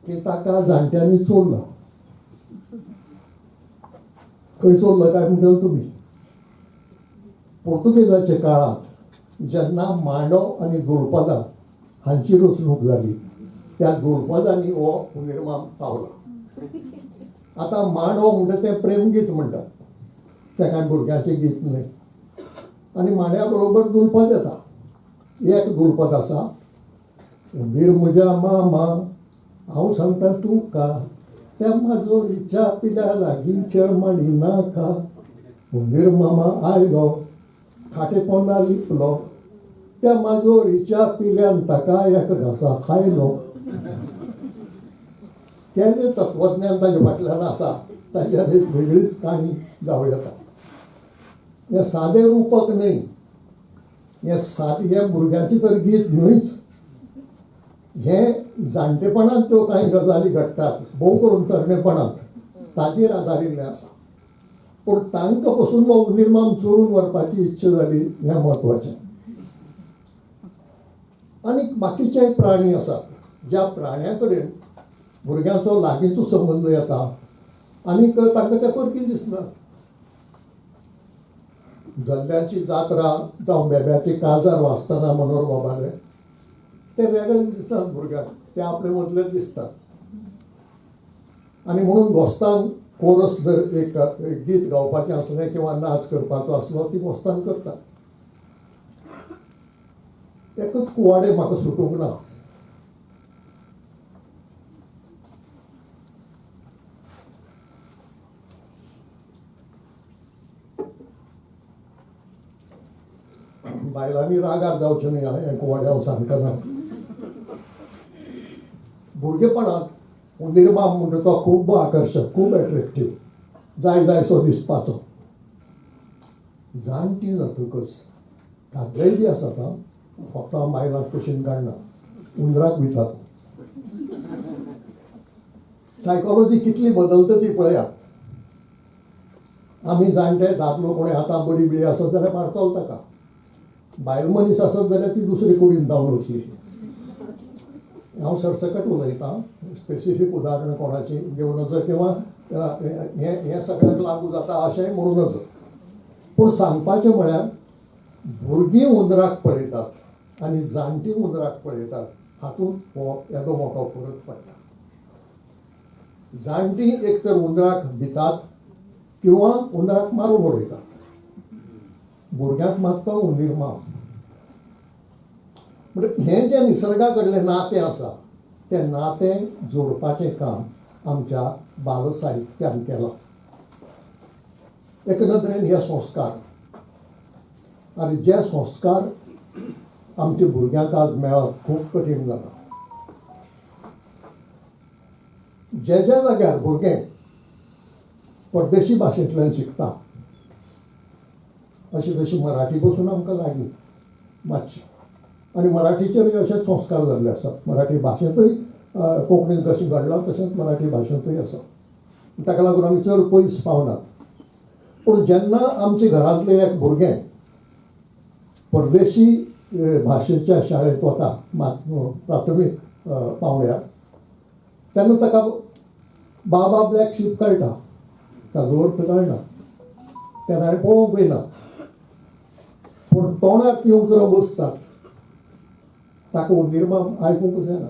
की ताका जाणट्यांनी चोरला. खंय चोरला काय म्हणटले तुमी? पोर्तुगेजाच्या काळांत जेन्ना मांडो आनी दुलपदां हांची रचणूक जाली त्या दुलपदांनी हो हुंदीर माम पावला. आतां मांडो म्हणटा तें प्रेमगीत म्हणटात, तें कांय भुरग्यांचें गीत न्हय. आनी मांड्या बरोबर दुलपद येता. एक दुलपद आसा, हुंदीर म्हज्या मामा हांव सांगता तुका, त्या माजोरीच्या पिल्या लागीं खेळ मांडी नाका. हुंदीर मामा आयलो खाटे पोंदा लिपलो, त्या माजोरीच्या पिल्यान ताका एका घासा खायलो. तें जें तत्वज्ञान ताजे फाटल्यान आसा ताच्यान एक वेगळीच काणी जावं येता. हें सादें रूपक न्हय, हें सादें हें भुरग्यांचें तर गीत न्हयच. हें जाणटेपणांत त्यो कांय गजाली घडटात, भोव करून तरणेपणांत, ताजेर आदारिल्लें आसा. पूण तांकां पसून हो उंदीरमाम चोरून व्हरपाची इच्छा जाली हें म्हत्वाचें. आनी बाकीचे प्राणी आसात ज्या प्राण्यां कडेन भुरग्यांचो लागींचो संबंद येता आनी तांकां ते परकी दिसना. जल्ल्याची जात्रा जावं बेब्याची काजार वाचतना मनोहर बाबाले ते वेगळे दिसतात भुरग्यांक, ते आपले मदलेच दिसतात. आनी म्हणून गोस्तान कोरस जर एक गीत गावपाचें आसलें किंवा नाच करपाचो आसलो ती गोस्तान करतात. एकच कुवाडें म्हाका सुटूंक ना, बायलांनी रागार जावचें न्हय हें कुवाडें हांव सांगतना. भुरगेपणांत उंदीरमाम म्हणटा तो खूब आकर्शक, खूब एट्रेक्टीव, जाय जायसो दिसपाचो. जाणटी जातकच दादलेय बी आसात, फक्त हांव बायलांक कुशीन काडना, उंदराक वितात. सायकोलॉजी कितली बदलता ती पळयात. आमी जाणटे दादलो कोणें आतां बडी बिडी आसत जाल्यार मारतलो ताका, बायल मनीस आसत जाल्यार ती दुसरी कुडीन धांवन वतली. हांव सरसकट उलयतां, स्पेसिफीक उदाहरण कोणाची घेवं नजो किंवा हें हें सगळ्यांक लागू जाता अशेंय म्हणूं नजो. पूण सांगपाचें म्हळ्यार भुरगीं उंदराक पळयतात आनी जाणटीं उंदराक पळयतात हातूंत हो येदो मोटो फरक पडटा. जाणटीं एक तर उंदराक भितात किंवा उंदराक मारून उडयतात, भुरग्यांक मात तो उंदीर माम. म्हणजे हें जें निसर्गा कडलें नातें आसा तें नातें जोडपाचें काम आमच्या बालसाहित्यान केलां. एक नदरेन हे संस्कार, आनी जे संस्कार आमच्या भुरग्यांक आज मेळप खूब कठीण जालां. जे ज्या जाग्यार भुरगें परदेशी भाशेंतल्यान शिकता, अशी जशी मराठी पसून आमकां लागीं मातशी, आनी मराठीचेरूय अशेच संस्कार जाल्ले आसात. मराठी भाशेंतूय कोंकणींत जशें घडलां तशेंच मराठी भाशेंतूय आसा, ताका लागून आमी चड पयस पावनात. पूण जेन्ना आमच्या घरांतलें एक भुरगें परदेशी भाशेच्या शाळेंत वता प्राथमीक पावंड्यार, तेन्ना ताका बाबा ब्लॅक शीप कळटा, ताजो अर्थ कळना, तेन्ना हांवें पळोवंकूय ना, पूण तोंडाक तीं उतरां बसतात. ताका उंदीरमाम आयकूंकच येना,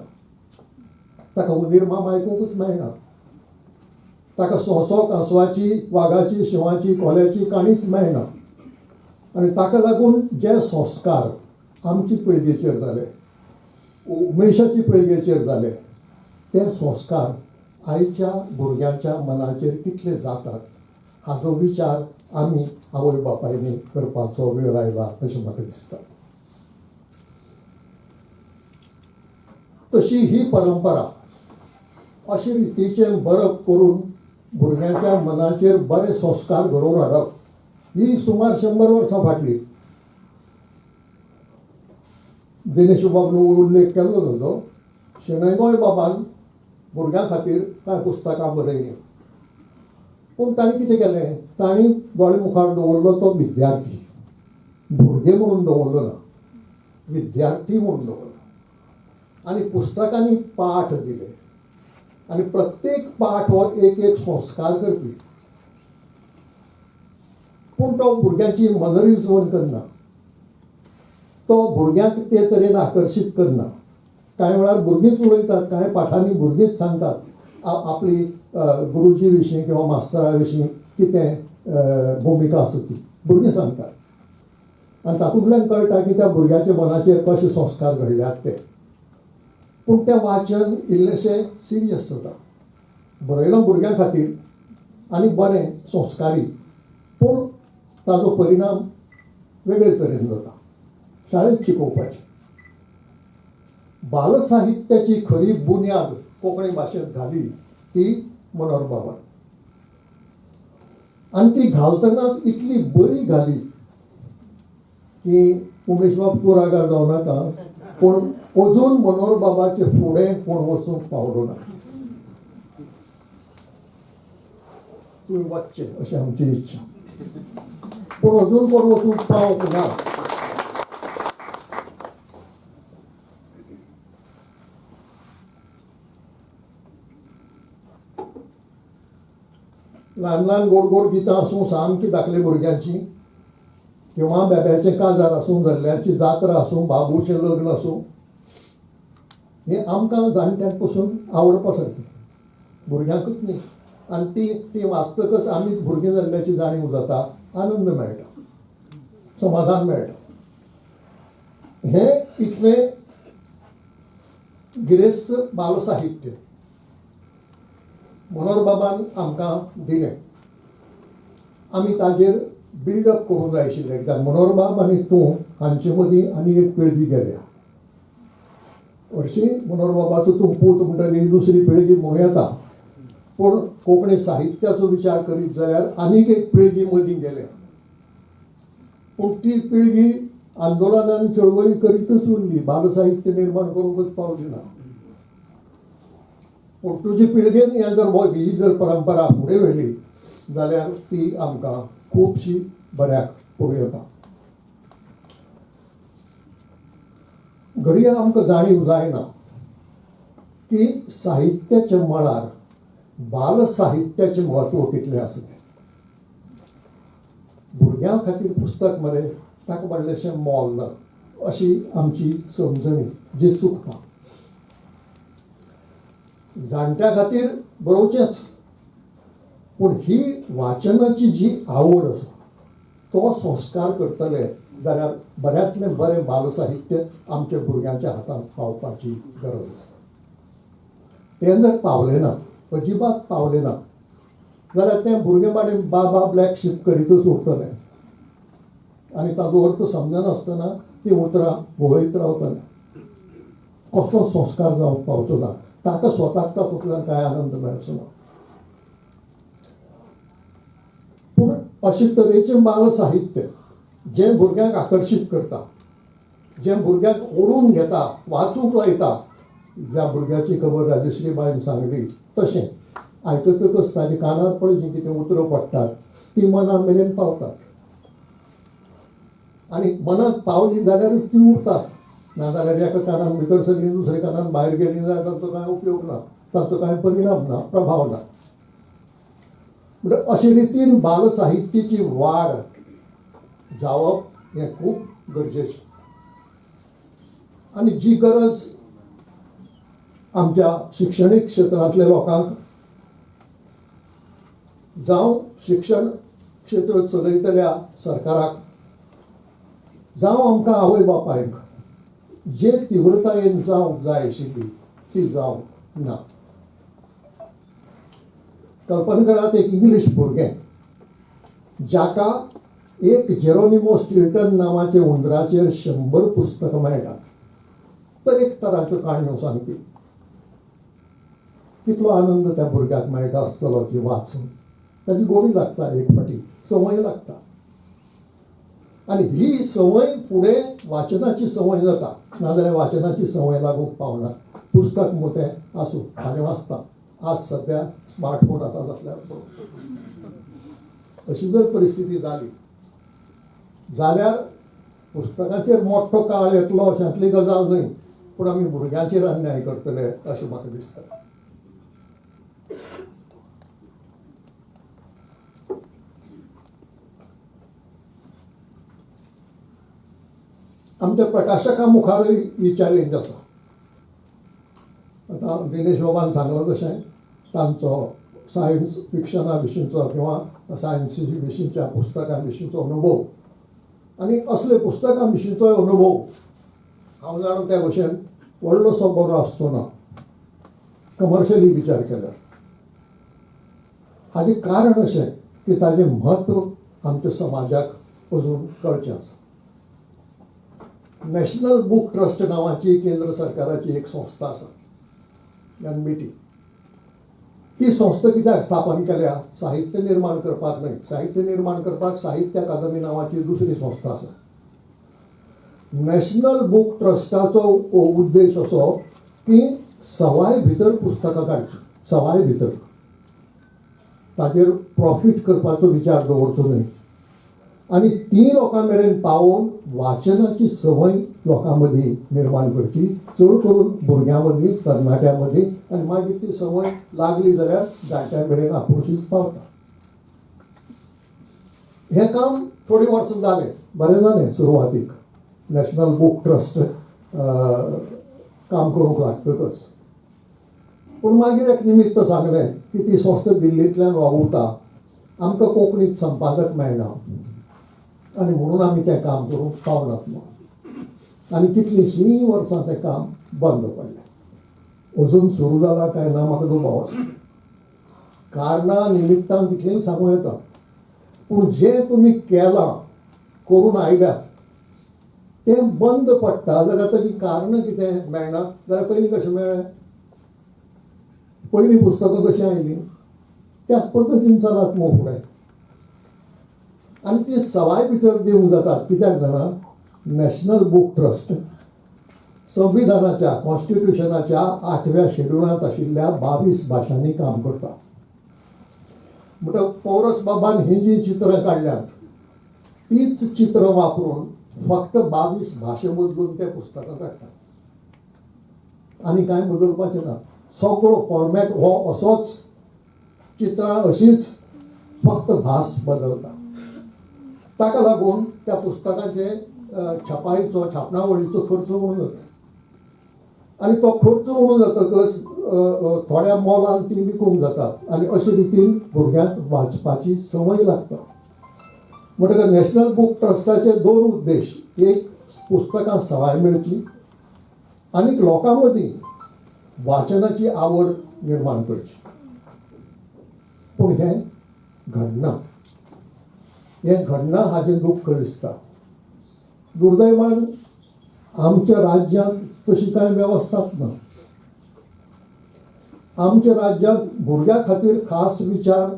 ताका उंदीरमाम आयकूंकच मेळना, ताका सोंसो कांसवाची, वागाची, शिंवाची, कोल्याची काणीच मेळना. आनी ताका लागून जे संस्कार आमची पिळगेचेर जाले, उमेशाची पिळगेचेर जाले, ते संस्कार आयच्या भुरग्यांच्या मनाचेर कितले जातात हाजो विचार आमी आवय बापायनी करपाचो वेळ आयला अशें म्हाका दिसता. तशी ही परंपरा अशे रितीचें बरप करून भुरग्यांच्या मनाचेर बरे संस्कार घडोवन हाडप ही सुमार 100 वर्सां फाटली. दिनेश बाबून उल्लेख केल्लो ताजो, शणै गोंयबाबान भुरग्यां खातीर कांय पुस्तकां बरयलीं, पूण तांणी कितें केलें, तांणी दोळे मुखार दवरलो तो विद्यार्थी, भुरगें म्हणून दवरलो ना, विद्यार्थी म्हणून दवरलो. आनी पुस्तकांनी पाठ दिले आनी प्रत्येक पाठ हो एक एक संस्कार करपी, पूण तो भुरग्यांची मनरिजवण करना, तो भुरग्यांक ते तरेन आकर्शीत करना. कांय वेळार भुरगींच उलयतात, कांय पाठांनी भुरगींच सांगतात आपली गुरुजी विशीं किंवा मास्तरा विशीं कितें भुमिका आसा ती भुरगीं सांगतात, आनी तातूंतल्यान कळटा की त्या भुरग्याच्या मनाचेर कशे संस्कार घडल्यात ते. पूण तें वाचन इल्लेशें सिरियस जाता, बरयलां भुरग्यां खातीर आनी बरें संस्कारी, पूण ताजो परिणाम वेगळे तरेन जाता. शाळेंत शिकोवपाचें बालसाहित्याची खरी बुन्याद कोंकणी भाशेंत घाली ती मनोहर बाबान, आनी ती घालतनाच इतली बरी घाली की उमेश बाब तूं रागार जावं नाका, पूण अजून मनोहरबाबाचे फुडें कोण वचूंक पावलो ना. तुवें वचचें अशी आमची इच्छा, पूण अजून कोण वचूंक पावंक ना. ल्हान ल्हान गोड गोड गितां आसूं, सामकी धाकले भुरग्यांची, किंवा बेब्याचें काजार आसूं, धरल्याची जात्रा आसूं, बाबूचें लग्न आसूं, हें आमकां जाणट्यांक पसून आवडपा सारकें, भुरग्यांकूच न्ही. आनी ती ती वाचतकच आमीच भुरगीं जाल्ल्याची जाणीव जाता, आनंद मेळटा, समाधान मेळटा. हें इतलें गिरेस्त बालसाहित्य मनोहरबाबान आमकां दिलें. आमी ताजेर बिल्डअप करूंक जाय आशिल्लें, कित्याक मनोहरबाब आनी तूं हांचे मदीं आनी एक पिळगी गेल्या. हरशीं मनोहरबाबाचो तूं पूत म्हणटकीर दुसरी पिळगी म्हणूं येता, पूण कोंकणी साहित्याचो विचार करीत जाल्यार आनीक एक पिळगी मदीं गेल्या. पूण ती पिळगी आंदोलनान चळवळी करीतच उरली, बालसाहित्य निर्माण करूंकच पावली ना. पूण तुजी पिळगेन हें जर ही जर परंपरा फुडें व्हेली जाल्यार ती आमकां खुबशी बऱ्याक पडूं येता. घडये आमकां जाणीव जायना की साहित्याच्या मळार बालसाहित्याचें म्हत्व कितलें आसा तें. भुरग्यां खातीर पुस्तक मरे ताका व्हडलेशें मोल ना अशी आमची समजणी जी चुकता. जाणट्या खातीर बरोवचेंच, पूण ही वाचनाची जी आवड आसा तो संस्कार करतले जाल्यार बऱ्यांतलें बरें बालसाहित्य आमच्या भुरग्यांच्या हातांत पावपाची गरज आसा. तें जर पावलें ना, अजिबात पावलें ना जाल्यार तें भुरगें बाणे बाबा ब्लॅक शीप करीतच उरतलें आनी ताजो अर्थ समजनासतना तीं उतरां घोळयत रावतलें. कसलो संस्कार जावंक पावचो ना, ताका स्वताक तातूंतल्यान कांय आनंद मेळचो ना. पूण अशे तरेचें बाल साहित्य जें भुरग्यांक आकर्शीत करता, जें भुरग्यांक ओडून घेता, वाचूंक लायता, ज्या भुरग्याची खबर राजश्री बायन सांगली तशें आयकतकच ताच्या कानार पळय जीं कितें उतरां पडटात तीं मना मेरेन पावतात आनी मनांत पावली जाल्यारच ती उरतात. नाजाल्यार एका कानान भितर सरली दुसऱ्या कानान भायर गेली जाल्यार तांचो कांय उपयोग ना, तांचो कांय परिणाम ना, प्रभाव ना. म्हणजे अशे रितीन बालसाहित्याची वाड जावप हें खूब गरजेचें आनी जी गरज आमच्या शिक्षणीक क्षेत्रांतल्या लोकांक जावं शिक्षण क्षेत्र चलयतल्या सरकाराक जावं आमकां आवय बापायक जे तीव्रतायेन जावंक जाय आशिल्ली ती जावंक ना. कल्पना करात एक इंग्लीश भुरगें जाका एक जेरोनिमो स्टिल्टन नांवाचे उंदराचेर 100 पुस्तकां मेळटात, तरेक तरांच्यो काणयो सांगपी, कितलो आनंद त्या भुरग्याक मेळटा आसतलो ती वाचून. ताजी गोडी लागता, एक फाटी संवय लागता आनी ही संवय फुडें वाचनाची संवय जाता. नाजाल्यार वाचनाची संवय लागूंक पावना. पुस्तक मोटें आसूं आनी वाचता, आज सद्या स्मार्टफोन आतां आसल्यार अशी जर परिस्थिती जाली जाल्यार पुस्तकाचेर मोठो काळ येतलो अशांतली गजाल न्हय, पूण आमी भुरग्यांचेर अन्याय करतले अशें म्हाका दिसता. आमच्या प्रकाशकां मुखारूय ही चॅलेंज आसा. आतां दिनेश बाबान सांगलां तशें तांचो सायन्स फिक्शना विशींचो किंवा सायन्सी विशींच्या पुस्तकां विशींचो अनुभव आनी असले पुस्तकां विशींचोय अनुभव हांव जाणा त्या भशेन व्हडलोसो बरो आसचो ना कमर्शियली विचार केल्यार. हाजें कारण अशें की ताजें म्हत्व आमच्या समाजाक अजून कळचें आसा. नॅशनल बूक ट्रस्ट नांवाची केंद्र सरकाराची एक संस्था आसा, NBT. ती संस्था कित्याक स्थापन केल्या? साहित्य निर्माण करपाक न्हय. साहित्य निर्माण करपाक साहित्य अकादमी नांवाची दुसरी संस्था आसा. नॅशनल बूक ट्रस्टाचो उद्देश असो की सवाय भितर पुस्तकां काडचीं, सवाय भितर, ताजेर प्रॉफीट करपाचो विचार दवरचो न्हय आनी ती लोकां मेरेन पावोवन वाचनाची संवय लोकां मदीं निर्माण करची, चड करून भुरग्यां मदीं, तरणाट्यां मदीं, आनी मागीर ती संवय लागली जाल्यार जाणट्यां मेरेन आपुणशीच पावता. हें काम थोडीं वर्सां जालें, बरें जालें. सुरवातीक नॅशनल बूक ट्रस्ट काम करूंक लागतकच, पूण मागीर एक निमित्त सांगलें की ती संस्था दिल्लींतल्यान वावुरता, आमकां कोंकणीत संपादक मेळना आनी म्हणून आमी तें काम करूंक पावनात म्हणून. आनी कितलींशीं वर्सां तें काम बंद पडलें. अजून सुरू जालां काय ना म्हाका दुबाव आसा. कारणां निमित्तां तितलीं सांगूं येता, पूण जें तुमी केलां, करून आयल्यात, तें बंद पडटा जाल्यार ताची कारणां कितें मेळना जाल्यार पयलीं कशें मेळ्ळें, पयलीं पुस्तकां कशीं आयलीं, त्याच पद्दतीन चलात मो फुडें. आनी ती सवाय भितर दिवंक जातात. कित्याक जाणा, नॅशनल बूक ट्रस्ट संविधानाच्या, कॉन्स्टिट्युशनाच्या 8व्या शेड्युलांत आशिल्ल्या 22 भाशांनी काम करता. म्हणटकच पौरस बाबान हीं जीं चित्रां काडल्यांत तीच चित्रां वापरून फक्त 22 भाशे बदलून ते पुस्तकां काडटात आनी कांय बदलपाचें ना. सगळो फॉर्मेट हो असोच, चित्रां अशीच, फक्त भास बदलता. ताका लागून त्या पुस्तकांचे छपाईचो, छापणावळीचो खर्च उणो जाता आनी तो खर्च उणो जातकच थोड्या मोलान ती विकूंक जातात आनी अशे रितीन भुरग्यांक वाचपाची संवय लागता. म्हणटकच नॅशनल बूक ट्रस्टाचे 2 उद्देश, एक पुस्तकां सवाय मेळची आनी लोकां मदीं वाचनाची आवड निर्माण करची. पूण हें घडना, हें घडना हाजें दुख्ख दिसता. दुर्दैवान आमच्या राज्यांत तशी कांय वेवस्थाच ना. आमच्या राज्यांत भुरग्यां खातीर खास विचार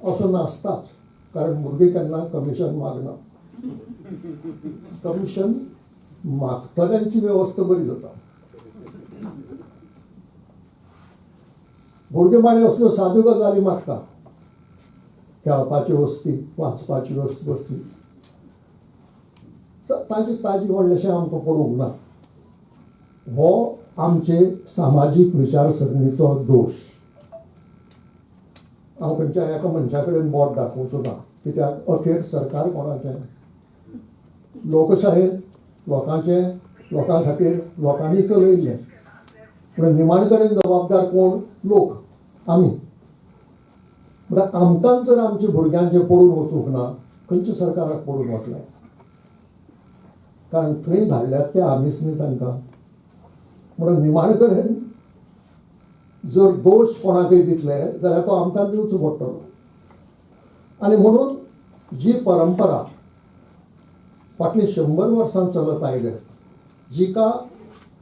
असो नासताच, कारण भुरगीं केन्ना कमिशन मागना. कमिशन मागतल्यांची वेवस्था बरी जाता. भुरगीं मागीर असल्यो साद्यो गजाली मागता, खेळपाच्यो वस्ती, वाचपाच्यो वस्ती, ताजी ताजी व्हडलेशें आमकां पडूंक ना. हो आमचे सामाजीक विचारसरणीचो दोश. हांव खंयच्या एका मनशा कडेन बोट दाखोवचो ना, कित्याक अखेर सरकार कोणाचें, लोकशायेंत लोकांचें, लोकां खातीर लोकांनी चलयल्लें. पूण निमाण कडेन जबाबदार कोण? लोक, आमी. म्हणल्यार आमकां जर आमच्या भुरग्यांचें पडून वचूंक ना, खंयच्या सरकाराक पडून वतलें? कारण थंय धाडल्यात ते आमीच न्ही तांकां. म्हणून निमाण कडेन जर दोश कोणाकय दितले जाल्यार तो आमकां दिवचो पडटलो. आनी म्हणून जी परंपरा फाटलीं 100 वर्सां चलत आयल्या, जिका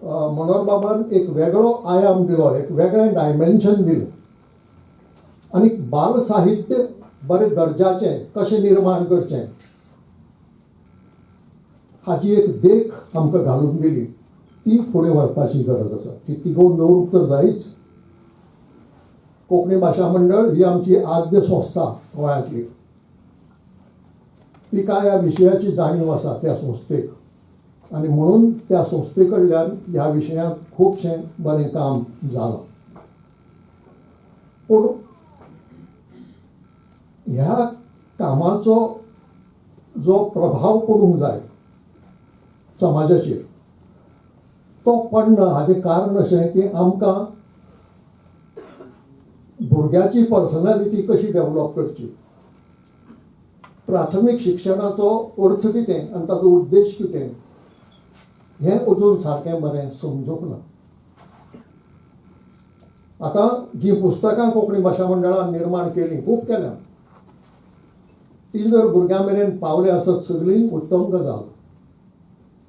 मनोहर बाबान एक वेगळो आयाम दिलो, एक वेगळें डायमेन्शन दिलें आनी बाल साहित्य बरें दर्जाचें कशें निर्माण करचें हाची एक देख आमकां घालून दिली, ती फुडें व्हरपाची गरज आसा. ती तिगोवन दवरूंक तर जायच. कोंकणी भाशा मंडळ ही आमची आद्य संस्था गोंयांतली, तिका ह्या विशयाची जाणीव आसा त्या संस्थेक, आनी म्हणून त्या संस्थे कडल्यान ह्या विशयांत खुबशें बरें काम जालां. पूण ह्या कामाचो जो प्रभाव पडूंक जाय समाजाचेर तो पडना. हाचें कारण अशें की आमकां भुरग्याची पर्सनॅलिटी कशी डेवलप करची, प्राथमीक शिक्षणाचो अर्थ कितें आनी ताचो उद्देश कितें हें अजून सारकें बरें समजूंक ना. आतां जीं पुस्तकां कोंकणी भाशा मंडळान निर्माण केलीं, खूब केल्या, ती जर भुरग्यां मेरेन पावल्या आसत सगळीं उत्तम गजाल,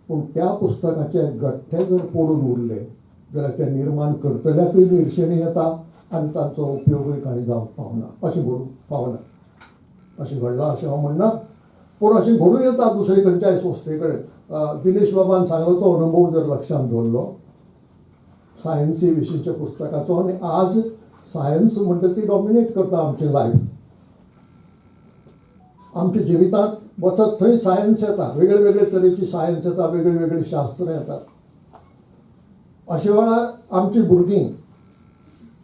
पूण त्या पुस्तकाचे गठ्ठे जर पडून उरले जाल्यार ते निर्माण करतल्याकूय निर्शेणी येता आनी तांचो उपयोगूय कांय जावंक पावना, अशें घडूंक पावना. अशें घडलां अशें हांव म्हणना, पूण अशें घडूं येता दुसरे खंयच्याय संस्थे कडेन. दिनेश बाबान सांगलो तो अनुभव जर लक्षांत दवरलो सायन्सी विशींच्या पुस्तकाचो, आनी आज सायन्स म्हणटा ती डॉमिनेट करता आमचें लायफ, आमच्या जिवितांत वचत थंय सायन्स येता, वेगळे वेगळे तरेची सायन्स येता, वेगळी वेगळी शास्त्रां येतात. अशे वेळार आमची भुरगीं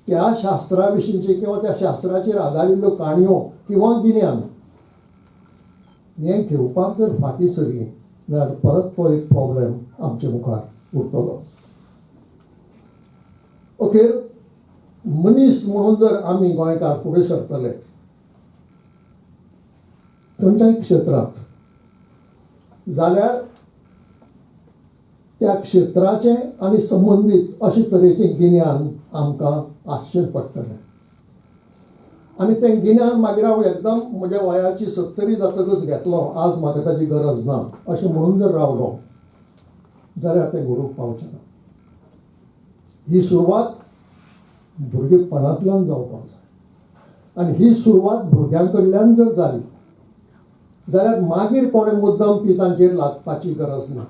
त्या शास्त्रा विशींची किंवा त्या शास्त्राचेर आदारिल्ल्यो काणयो किंवा गिन्यान हें घेवपाक जर फाटीं सरली जाल्यार परत तो एक प्रॉब्लेम आमचे मुखार उरतलो. अखेर मनीस म्हणून जर आमी गोंयकार फुडें सरतले खंयच्याय क्षेत्रांत जाल्यार त्या क्षेत्राचें आनी संबंदीत अशे तरेचें गिन्यान आमकां आसचें पडटलें. आनी तें गिन्यान मागीर हांव एकदम म्हज्या वयाची 70 जातकच घेतलो, आज म्हाका ताची गरज ना अशें म्हणून जर रावलो जाल्यार तें घडूंक पावचें ना. ही सुरवात भुरगेपणांतल्यान जावपाक जाय आनी ही सुरवात भुरग्यां कडल्यान जर जाली जाल्यार मागीर कोणें मुद्दम ती तांचेर लादपाची गरज ना.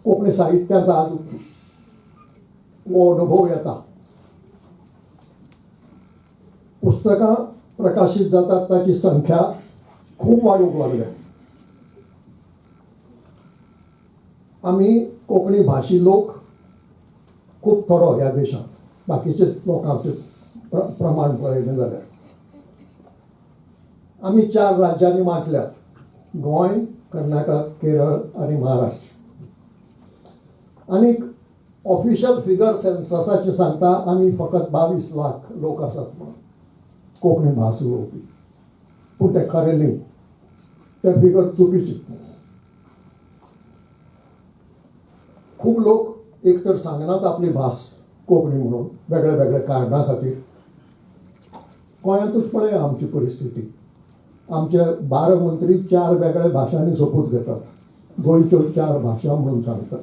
कोंकणी साहित्यांत आज हो अनुभव येता, पुस्तकां प्रकाशीत जातात ताची संख्या खूब वाडूंक लागल्या. आमी कोंकणी भाशी लोक खूब थोडो ह्या देशांत, बाकीचे लोकांचे प्रमाण पळयलें जाल्यार आमी 4 राज्यांनी वांटल्यात, गोंय, कर्नाटक, केरळ आनी महाराष्ट्र. आनीक ऑफिशियल फिगर सेन्ससाचे सांगता आमी फकत 22 लाख लोक आसात म्हणून कोंकणी भास उलोवपी, पूण तें खरें न्ही, तें फिगर चुकीचें. खूब लोक एक तर सांगनात आपली भास कोंकणी म्हणून वेगळे वेगळे कारणां खातीर. गोंयांतूच पळया आमची परिस्थिती, आमचे 12 मंत्री 4 वेगळ्या भाशांनी सोपूत घेतात, गोंयच्यो 4 भाशा म्हणून सांगतात.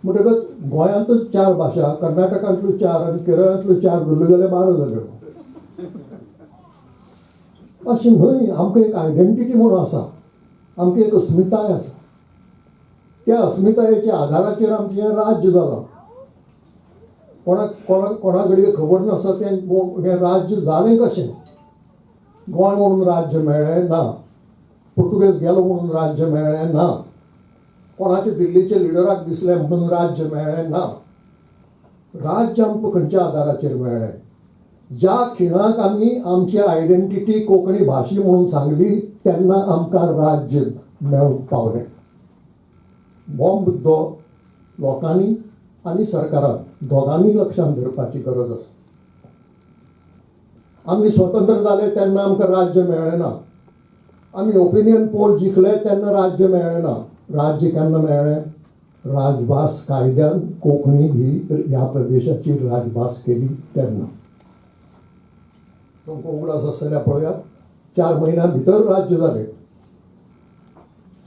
म्हणटकच गोंयांतूच 4 भाशा, कर्नाटकांतल्यो 4 आनी केरळांतल्यो 4 धरल्यो जाल्यार 12 जाल्यो. अशें न्हय, आमकां एक आयडेंटिटी म्हणून आसा, आमकां एक अस्मिताय आसा, त्या अस्मितायेच्या आधाराचेर आमचें हें राज्य जालां. कोणाक कोणा कोणा घडये खबर नासता तें हें राज्य जालें कशें. गोंय म्हणून राज्य मेळ्ळें ना, पुर्तुगेज गेलो म्हणून राज्य मेळ्ळें ना, कोणाचे दिल्लीचे लिडराक दिसलें म्हणून राज्य मेळ्ळें ना. राज्य आमकां खंयच्या आदाराचेर मेळ्ळें? ज्या खिणाक आमी आमची आयडेंटिटी कोंकणी भाशी म्हणून सांगली तेन्ना आमकां राज्य मेळूंक पावलें. हो मुद्दो लोकांनी आनी सरकारान दोगांनी लक्षांत धरपाची गरज आसा. आमी स्वतंत्र जाले तेन्ना आमकां राज्य मेळ्ळें ना, आमी ओपिनियन पोल जिखले तेन्ना राज्य मेळ्ळें ना. राज्य केन्ना मेळ्ळें? राजभास कायद्यान कोंकणी ही ह्या प्रदेशाची राजभास केली तेन्ना. तुमकां उगडास आसतल्यार पळयात, 4 म्हयन्यां भितर राज्य जालें.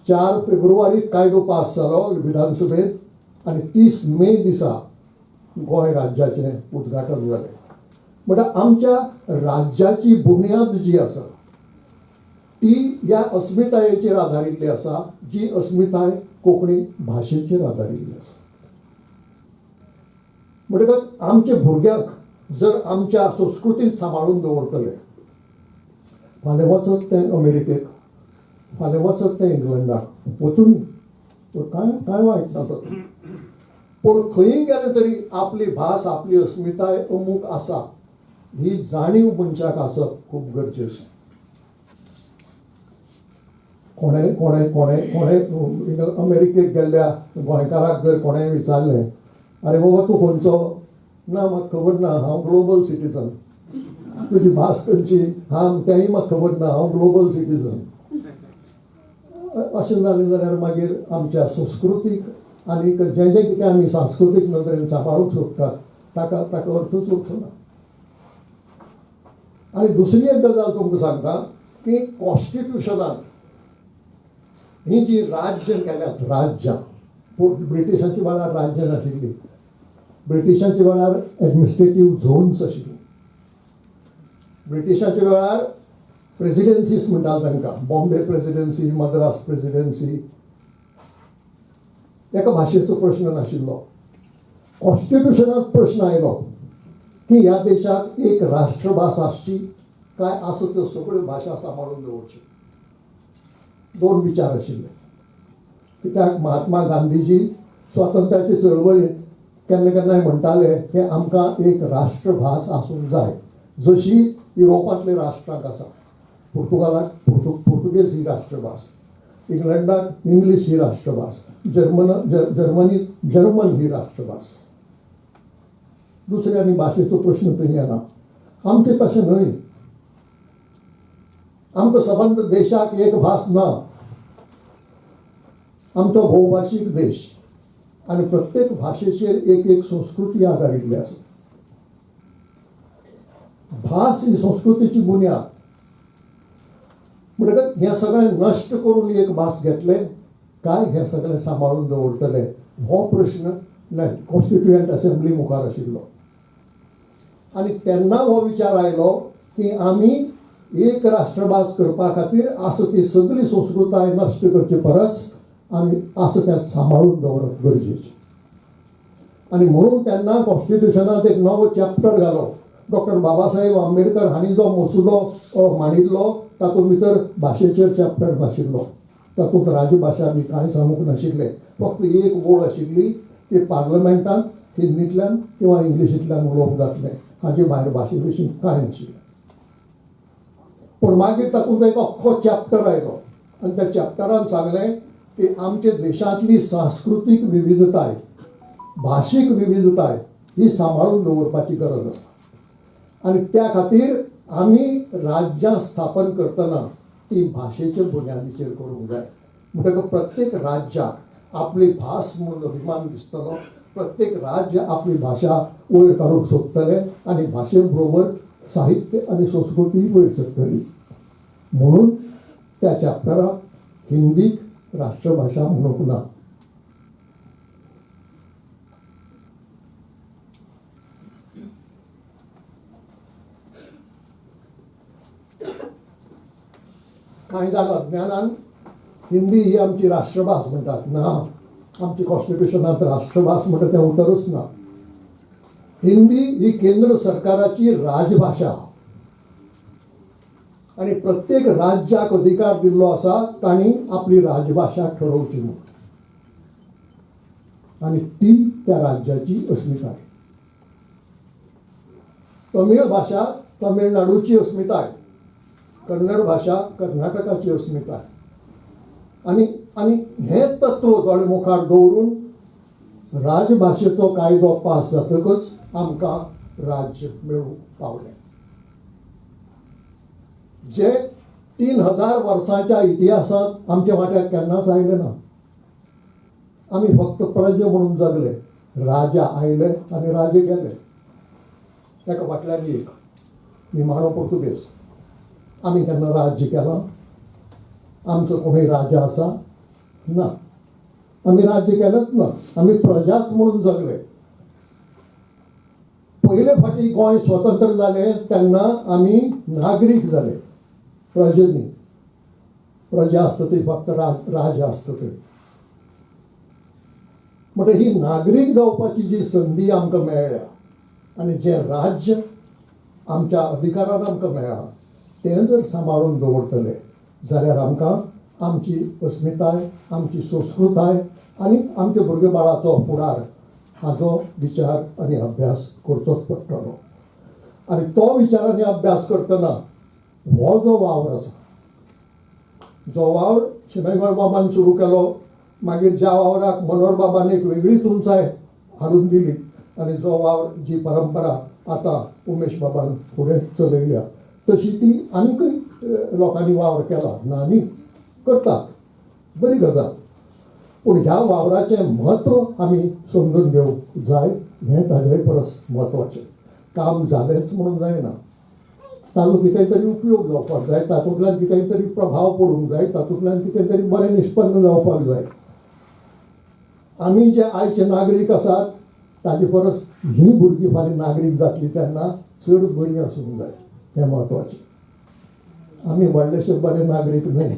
4 फेब्रुवारीक कायदो पास जालो विधानसभेंत आनी 30 मे दिसा गोंय राज्याचें उद्घाटन जालें. म्हणल्यार आमच्या राज्याची बुन्याद जी आसा ती ह्या अस्मितायेचेर आदारिल्ली आसा, जी अस्मिताय कोंकणी भाशेचेर आदारिल्ली आसा. म्हणटकच आमच्या भुरग्यांक जर आमच्या संस्कृतींत सांबाळून दवरतले, फाल्यां वचत तें अमेरिकेक, फाल्यां वचत तें इंग्लंडाक, वचून कांय कांय वायट ना तातूंत, पूण खंयी गेले तरी आपली भास, आपली अस्मिताय अमूक आसा ही जाणीव मनशाक आसप खूब गरजेचें. कोणें कोणें कोणें कोणें अमेरिकेक गेल्ल्या गोंयकाराक जर कोणें विचारलें, अरे बाबा तूं खंयचो? ना म्हाका खबर ना, हांव ग्लोबल सिटीजन. तुजी भास खंयची? हां तेंय म्हाका खबर ना, हांव ग्लोबल सिटीजन. अशें जालें जाल्यार मागीर आमच्या संस्कृतीक आनी जें जें कितें आमी सांस्कृतीक नदरेन सांबाळूंक सोदतात ताका ताका अर्थूच उरचो ना. आनी दुसरी एक गजाल तुमकां सांगता की कॉन्स्टिट्युशनांत ही जी राज्य केल्यात राज्यां, ब्रिटिशांच्या वेळार राज्यां नाशिल्लीं, ब्रिटिशांच्या वेळार एडमिनिस्ट्रेटीव झोन्स आशिल्ली, ब्रिटिशांच्या वेळार प्रेसिडेन्सीस म्हणटात तांकां, बॉम्बे प्रेसिडेन्सी, मद्रास प्रेसिडेन्सी. एका भाशेचो प्रश्न नाशिल्लो. कॉन्स्टिट्युशनात प्रश्न आयलो की ह्या देशाक एक राष्ट्रभास आसची काय आसा त्यो सगळ्यो भाशा सांबाळून दवरच्यो. दोन विचार आशिल्ले. कित्याक महात्मा गांधीजी स्वातंत्र्याचे चळवळींत केन्ना केन्नाय म्हणटाले की आमकां एक राष्ट्रभास आसूंक जाय, जशी युरोपांतल्या राष्ट्रांक आसा. पुर्तुगालाक पुर्तुगेज ही राष्ट्रभास, इंग्लंडाक इंग्लीश ही राष्ट्रभास, जर्मनीत जर्मन ही राष्ट्रभास. दुसऱ्या आनी भाशेचो प्रश्न थंय येना. आमचें तशें न्हय. आमकां सबंद देशाक एक भास ना. आमचो भोवभाशीक देश आनी प्रत्येक भाशेचेर एक एक संस्कृती आदारिल्ली आसा. भास ही संस्कृतीची बुन्याद. म्हणटकच हें सगळें नश्ट करून एक भास घेतले काय हें सगळें सांबाळून दवरतले हो प्रश्न कॉन्स्टिट्युएंट असेंब्ली मुखार आशिल्लो. आनी तेन्ना हो विचार आयलो की आमी एक राष्ट्रभास करपा खातीर आसा ती सगळी संस्कृताय नश्ट करचे परस आमी आसा तें सांबाळून दवरप गरजेचें. आनी म्हणून तेन्ना कॉन्स्टिट्युशनांत एक नवो चॅप्टर घालो. डॉक्टर बाबासाहेब आंबेडकर हांणी जो मसुदो मांडिल्लो तातूंत भितर भाशेचेर चॅप्टर नाशिल्लो, तातूंत राजभाशा बी कांय सांगूंक नाशिल्लें. फक्त एक ओळ आशिल्ली की पार्लमेंटांत हिंदींतल्यान किंवा इंग्लिशींतल्यान उलोवंक जातलें, हाजे भायर भाशे विशीं कांय नाशिल्लें. पूण मागीर तातूंत एक अख्खो चॅप्टर आयलो आनी त्या चॅप्टरान सांगलें की आमच्या देशांतली सांस्कृतीक विविधताय, भाशीक विविधताय ही सांबाळून दवरपाची गरज आसा. आनी त्या खातीर आमी राज्यां स्थापन करतना ती भाशेचे बुन्यादीचेर करूंक जाय. म्हणटकच प्रत्येक राज्याक आपली भास म्हणून अभिमान दिसतलो, प्रत्येक राज्य आपली भाशा वयर काडूंक सोदतलें आनी भाशे बरोबर साहित्य आनी संस्कृती वयर सरतली. म्हणून त्या चॅप्टराक हिंदीक राष्ट्रभाशा म्हणूंक ना. कांय जाण अज्ञानान हिंदी ही आमची राष्ट्रभास म्हणटात. ना, आमची कॉन्स्टिट्युशनांत राष्ट्रभास म्हणटा तें उतरूच ना. हिंदी ही केंद्र सरकाराची राजभाशा आनी प्रत्येक राज्याक अधिकार दिल्लो आसा तांणी आपली राजभाशा ठरोवची म्हणून, आनी ती त्या राज्याची अस्मिताय. तमीळ भाशा तमिळनाडूची अस्मिताय, कन्नड भाशा कर्नाटकाची अस्मिताय. आनी आनी हें तत्व दोळे मुखार दवरून राजभाशेचो कायदो पास जातकच आमकां राज्य मेळूंक पावलें. जे 3000 वर्सांच्या इतिहासांत आमच्या वाट्याक केन्नाच आयलें ना. आमी फक्त प्रजा म्हणून जगले. राजा आयले आनी राजे गेले. ताका फाटल्यान एक निमाणो पुर्तुगेज. आमी केन्ना राज्य केलां? आमचो कोणूय राजा आसा? ना. आमी राज्य केलेंच ना. आमी प्रजाच म्हणून जगले. पयले फावटी गोंय स्वतंत्र जालें तेन्ना आमी नागरीक जाले, प्रजा न्ही. प्रजा आसता ती फक्त राजा आसता थंय. म्हणटकीर ही नागरीक जावपाची जी संदी आमकां मेळ्ळ्या आनी जें राज्य आमच्या अधिकारान आमकां मेळ्ळां तें जर सांबाळून दवरतले जाल्यार आमकां आमची अस्मिताय, आमची संस्कृताय आनी आमच्या भुरगे बाळाचो फुडार हाचो विचार आनी अभ्यास करचोच पडटलो. आनी तो विचार आनी अभ्यास करतना हो जो वावर आसा, जो वावर शणै गोंयबाबान सुरू केलो, मागीर ज्या वावराक मनोहर बाबान एक वेगळीच उंचाय हाडून दिली आनी जो वावर, जी परंपरा आतां उमेश बाबान फुडें चलयल्या तशी ती आनीकय लोकांनी वावर केला ना न्ही, करतात, बरी गजाल. पूण ह्या वावराचें म्हत्व आमी समजून घेवंक जाय, हें ताजे परस म्हत्वाचें. काम जालेंच म्हणून जायना. ताजो कितेंय तरी उपयोग जावपाक जाय, तातूंतल्यान कितेंय तरी प्रभाव पडूंक जाय, तातूंतल्यान कितें तरी बरें निश्पन्न जावपाक जाय. आमी जे आयचे नागरीक आसात ताजे परस हीं भुरगीं फाल्यां नागरीक जातलीं तेन्ना चड बरीं आसूंक जाय, हें म्हत्वाचें. आमी व्हडलेशे बरे नागरीक न्हय,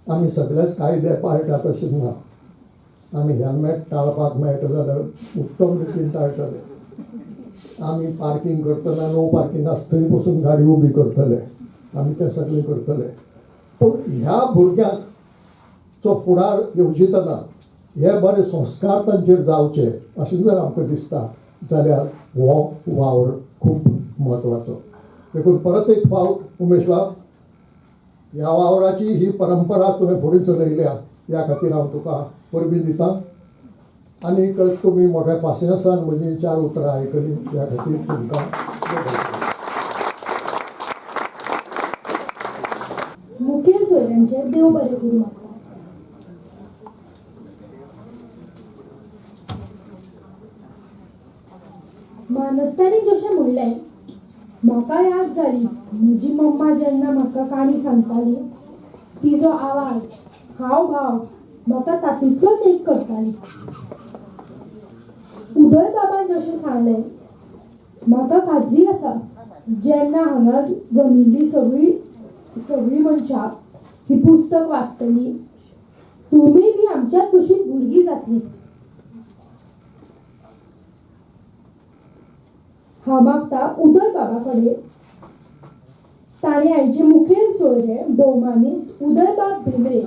आमी सगळेच कायदे पाळटात अशें ना. आमी हेल्मेट टाळपाक मेळटा जाल्यार उत्तम रितीन टाळटले. आमी पार्कींग करतना नो पार्कींग आसा थंय पसून गाडी उबी करतले, आमी तें सगळें करतले. पूण ह्या भुरग्यांचो फुडार येवजितना हे बरे संस्कार तांचेर जावचे अशें जर आमकां दिसता जाल्यार हो वावर खूब म्हत्वाचो. देखून परत एक फावट उमेश बाब, ह्या वावराची ही परंपरा तुवें फुडें चलयल्या, ह्या खातीर हांव तुका परबीं दिता. आनीक तुमी मोठ्या पासियेंसान म्हजी चार उतरां आयकलीं, ह्या खातीर तुमकां मुखेल सोयऱ्यांचें देव बरें करूं मागता. मानस्तांनी जशें म्हणलें, म्हाका याद जाली म्हजी मम्मा जेन्ना म्हाका काणी सांगताली, तिजो आवाज, हावभाव म्हाका तातूंतलोच एक करताली. उदय बाबान जशें सांगलें, म्हाका खात्री आसा जेन्ना हांगा जमिल्ली सगळी सगळीं मनशां ही पुस्तक वाचतली, तुमी बी आमच्याच भशेन भुरगीं जातली. हांव मागता उदय बाबा कडेन ताणें आयचे मुखेल सोयरे भोवमानेस्त उदयबाब भेंब्रे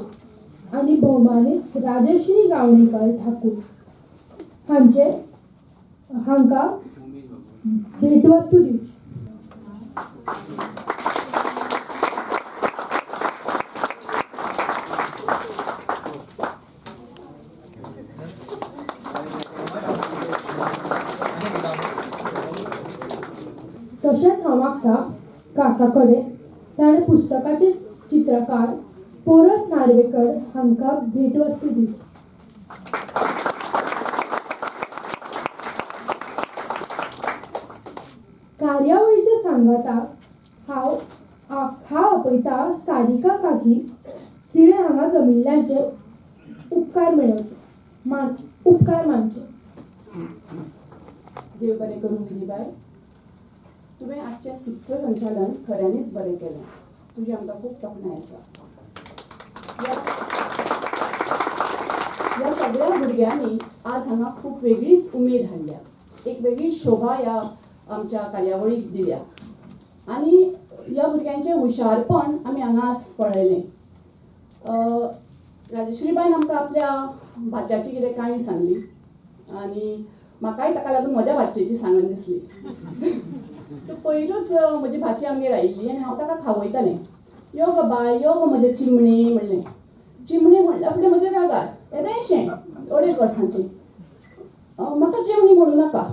आनी भोवमानेस्त राजश्री गावणेकर ठाकूर हांचे हांकां भेटवस्तू दिवची. तशेंच हांव मागता काका कडेन ताणें पुस्तकाचे चित्रकार पोरस नार्वेकर हांकां भेटवस्तू दिवची. कार्यावळीच्या सांगाताक हांव हांव आपयता सारिका काकी, तिणें हांगा जमिल्ल्यांचे उपकार मेळोवचे उपकार मानचे. देव बरें करूं विनीबाय, तुवें आजचें सूत्रसंचालन खऱ्यांनीच बरें केलें, तुजी आमकां खूब तोखणाय आसा. ह्या सगळ्या भुरग्यांनी आज हांगा खूब वेगळीच उमेद हाडल्या, एक वेगळी शोभा ह्या आमच्या कार्यावळीक दिल्या आनी ह्या भुरग्यांचें हुशारपण आमी हांगा आज पळयलें. राजश्रीबायन आमकां आपल्या भाच्याची कितें काणी सांगली आनी म्हाकाय ताका लागून म्हज्या भाचयेची सांगन दिसली. सो पयरूच म्हजी भाची आमगेर आयिल्ली आनी हांव ताका खावयतालें, यो गो बाय, यो गो म्हजें चिमणी म्हणलें. चिमणी म्हणल्या फुडें म्हज्या रागार, येदेंशें 2.5 वर्सांचें, म्हाका चिमणी म्हणूं नाका.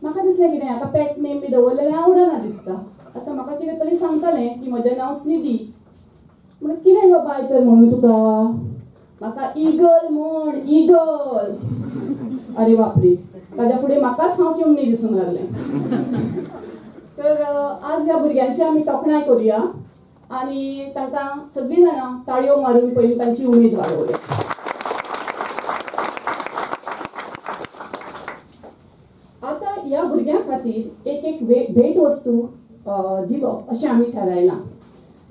म्हाका दिसलें कितें हाका पेट नेम बी दवरलेलें आवडना दिसता. आतां म्हाका कितें तरी सांगतालें की म्हजें नांव स्निधी. म्हणून कितें गो बाय तर म्हणूं तुका, म्हाका इगल म्हण, इगल. अरे बापरे, ताज्या फुडें म्हाकाच हांव चिमणी दिसूंक लागलें. तर आज ह्या भुरग्यांची आमी तोखणाय करुया आनी तांकां सगळीं जाणां ताळयो मारून पयलीं तांची उमेद वाडोवया. आतां ह्या भुरग्यां खातीर एक एक भेटवस्तू दिवप अशें आमी थारायलां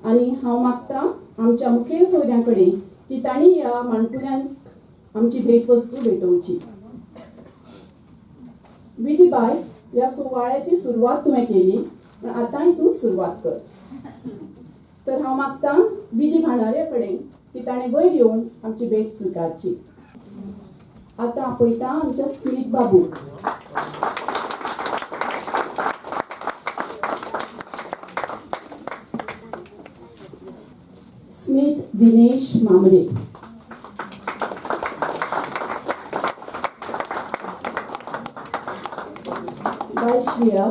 आनी हांव मागता आमच्या मुखेल सोयऱ्यां कडेन की तांणी ह्या माणकुल्यांक आमची भेटवस्तू भेटोवची. विधीबाय, ह्या सुवाळ्याची सुरवात तुवें केली, आतांय तूंच सुरवात कर. तर हांव मागता विधी भांडाऱ्या कडेन की ताणें वयर येवन आमची भेट स्विकारची. आतां आपयता आमच्या स्मित बाबू. स्मित दिनेश मामरे. बाय श्रिया.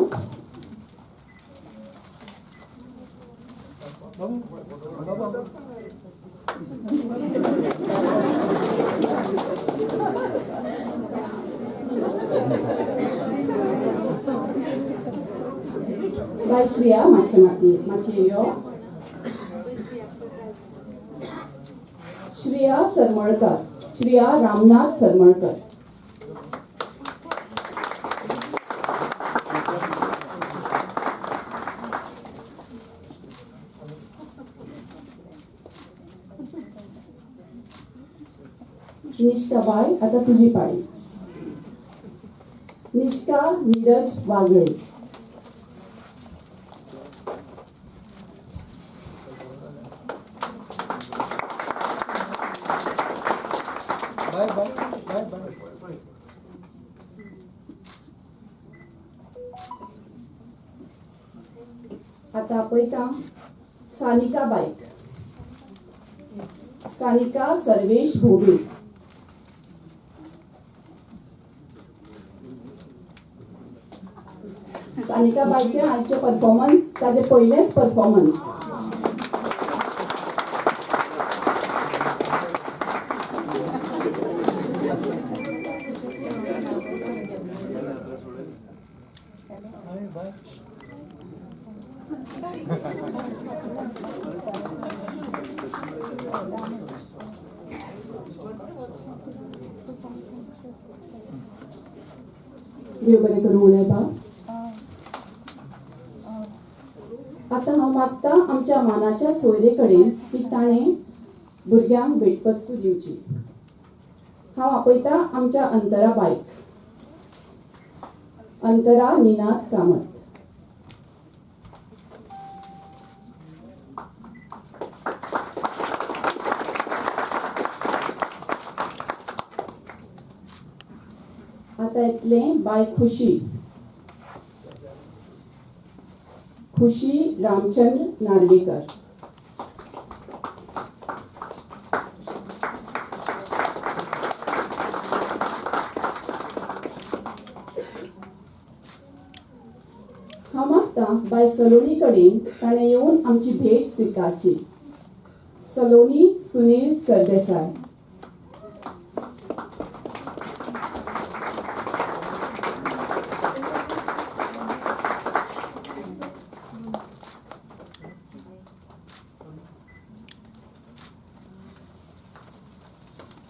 बाय श्रिया मातशें माती मातशें यो. श्रिया सरमळकर, श्रिया रामनाथ सरमळकर. निष्का बाय आता तुझी पाळी. Nishka Neeraj Wagle. Bye bye bye bye. आता पळयता सानिका बायक, सानिका सर्वेश भोबे. सानिका बायचें आयचें परफॉर्मन्स ताजें पयलेंच परफॉर्मन्स. देव बरें करूं उलयपा. आतां हांव मागता आमच्या मानाच्या सोयरे कडेन की ताणें भुरग्यांक भेटवस्तू दिवची. हांव आपयता आमच्या अंतरा बायक, अंतरा निनाद कामत. आतां येतलें बाय खुशी, खुशी रामचंद्र नार्वेकर. हांव मागता बाय सलोनी कडेन ताणें येवन आमची भेट स्विकारची. सलोनी सुनील सरदेसाय.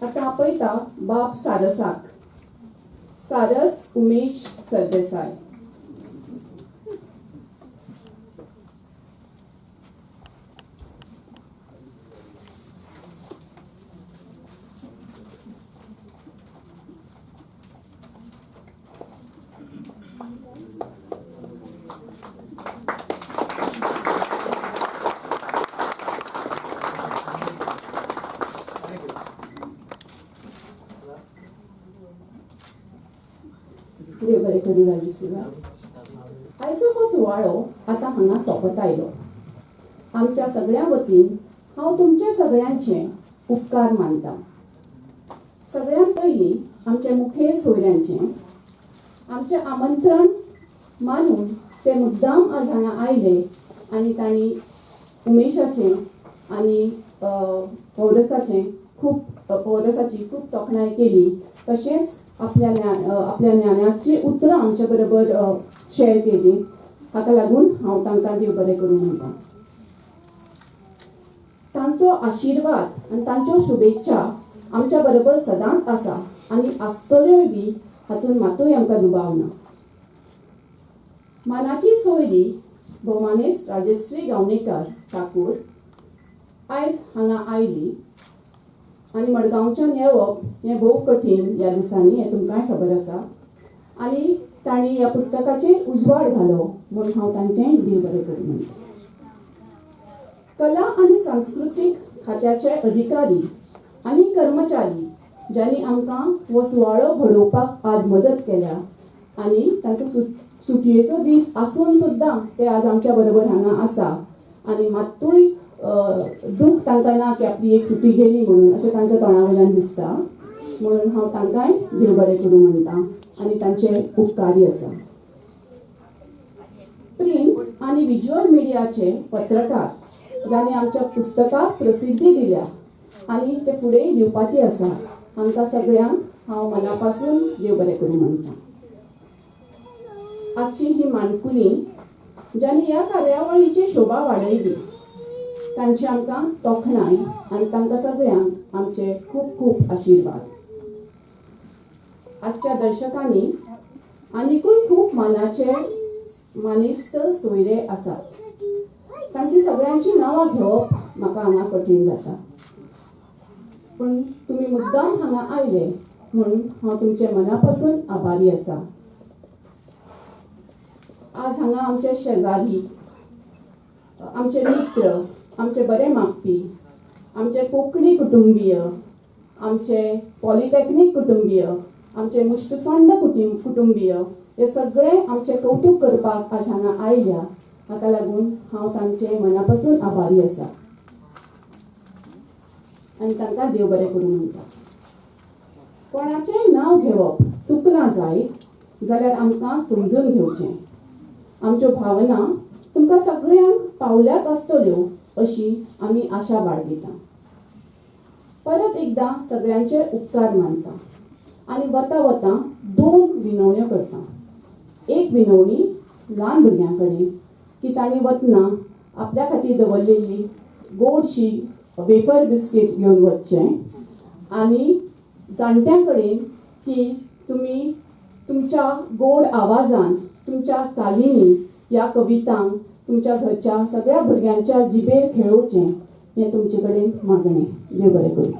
आतां आपयता बाब सारसाक, सारस उमेश सरदेसाय. देव बरें करूं राजश्री. आयचो हो सुवाळो आतां हांगा सोंपत आयलो. आमच्या सगळ्यां वतीन हांव तुमच्या सगळ्यांचे उपकार मानता. सगळ्यांत पयलीं आमच्या मुखेल सोयऱ्यांचें आमचें आमंत्रण मानून ते मुद्दाम आज हांगा आयले आनी तांणी उमेशाचें आनी पौरसाचें खूब पौरसाची खूब तोखणाय केली. तशेंच आपल्या ज्ञानाची उतरां आमच्या बरोबर शेअर केली. हाका लागून हांव तांकां देव बरें करूं म्हणटा. तांचो आशिर्वाद आनी तांच्यो शुभेच्छा आमच्या बरोबर सदांच आसा आनी आसतल्योय बी, हातूंत मातूय आमकां दुबाव ना. मानाची सोयरी भोवमानेस्त राजश्री गावणेकर ठाकूर आयज हांगा आयली आनी मडगांवच्यान येवप हें भोव कठीण ह्या दिसांनी, हें तुमकांय खबर आसा. आनी तांणी ह्या पुस्तकाचेर उजवाड घालो म्हूण हांव तांचें देव बरें करूं म्हणटा. कला आनी सांस्कृतीक खात्याचे अधिकारी आनी कर्मचारी ज्यांनी आमकां हो सुवाळो घडोवपाक आज मदत केल्या आनी तांचो सुटयेचो दीस आसून सुद्दां ते आज आमच्या बरोबर हांगा आसा आनी मात्तूय दूख तांकां ना की आपली एक सुटी गेली म्हणून, अशें तांच्या तोंडा वयल्यान दिसता. म्हणून हांव तांकांय देव बरें करूं म्हणटा आनी तांचे उपकारी आसा. प्रिंट आनी विज्युअल मिडियाचे पत्रकार जांणी आमच्या पुस्तकाक प्रसिद्धी दिल्या आनी ते फुडें दिवपाची आसा, हांकां सगळ्यांक हांव मना पासून देव बरें करूं म्हणटा. आजची ही माणकुली ज्यांनी ह्या कार्यावळीची शोभा वाडयली तांची आमकां तोखणाय आनी तांकां सगळ्यांक आमचे खूब खूब आशिर्वाद. आजच्या दर्शकांनी आनिकूय खूब मानाचे मानेस्त सोयरे आसात. तांची सगळ्यांची नांवां घेवप म्हाका हांगा कठीण जाता, पूण तुमी मुद्दाम हांगा आयले म्हूण हांव तुमचे मना पासून आभारी आसा. आज हांगा आमचे शेजारी, आमचे मित्र, आमचे बरे मागपी, आमचे कोंकणी कुटुंबीय, आमचे पॉलिटॅक्नीक कुटुंबीय, आमचे मुश्टफंड कुटुंबीय हे सगळे आमचे कौतूक करपाक आज हांगा आयल्या. हाका लागून हांव तांचे मना पासून आभारी आसा आनी तांकां देव बरें करूं म्हणटा. कोणाचेंय नांव घेवप चुकलां जायत जाल्यार आमकां समजून घेवचें. आमच्यो भावना तुमकां सगळ्यांक पावल्याच आसतल्यो अशी आमी आशा बाळगिता. परत एकदां सगळ्यांचे उपकार मानता आनी वता वता दोन विनवण्यो करता. एक विनवणी ल्हान भुरग्यां कडेन की तांणी वतना आपल्या खातीर दवरलेली गोडशी वेफर बिस्कीट घेवन वचचें, आनी जाणट्यां कडेन की तुमी तुमच्या गोड आवाजान, तुमच्या चालींनी ह्या कवितांक तुमच्या घरच्या सगळ्या भुरग्यांच्या जिबेर खेळोवचें हें तुमचे कडेन मागणें. देव बरें करूं.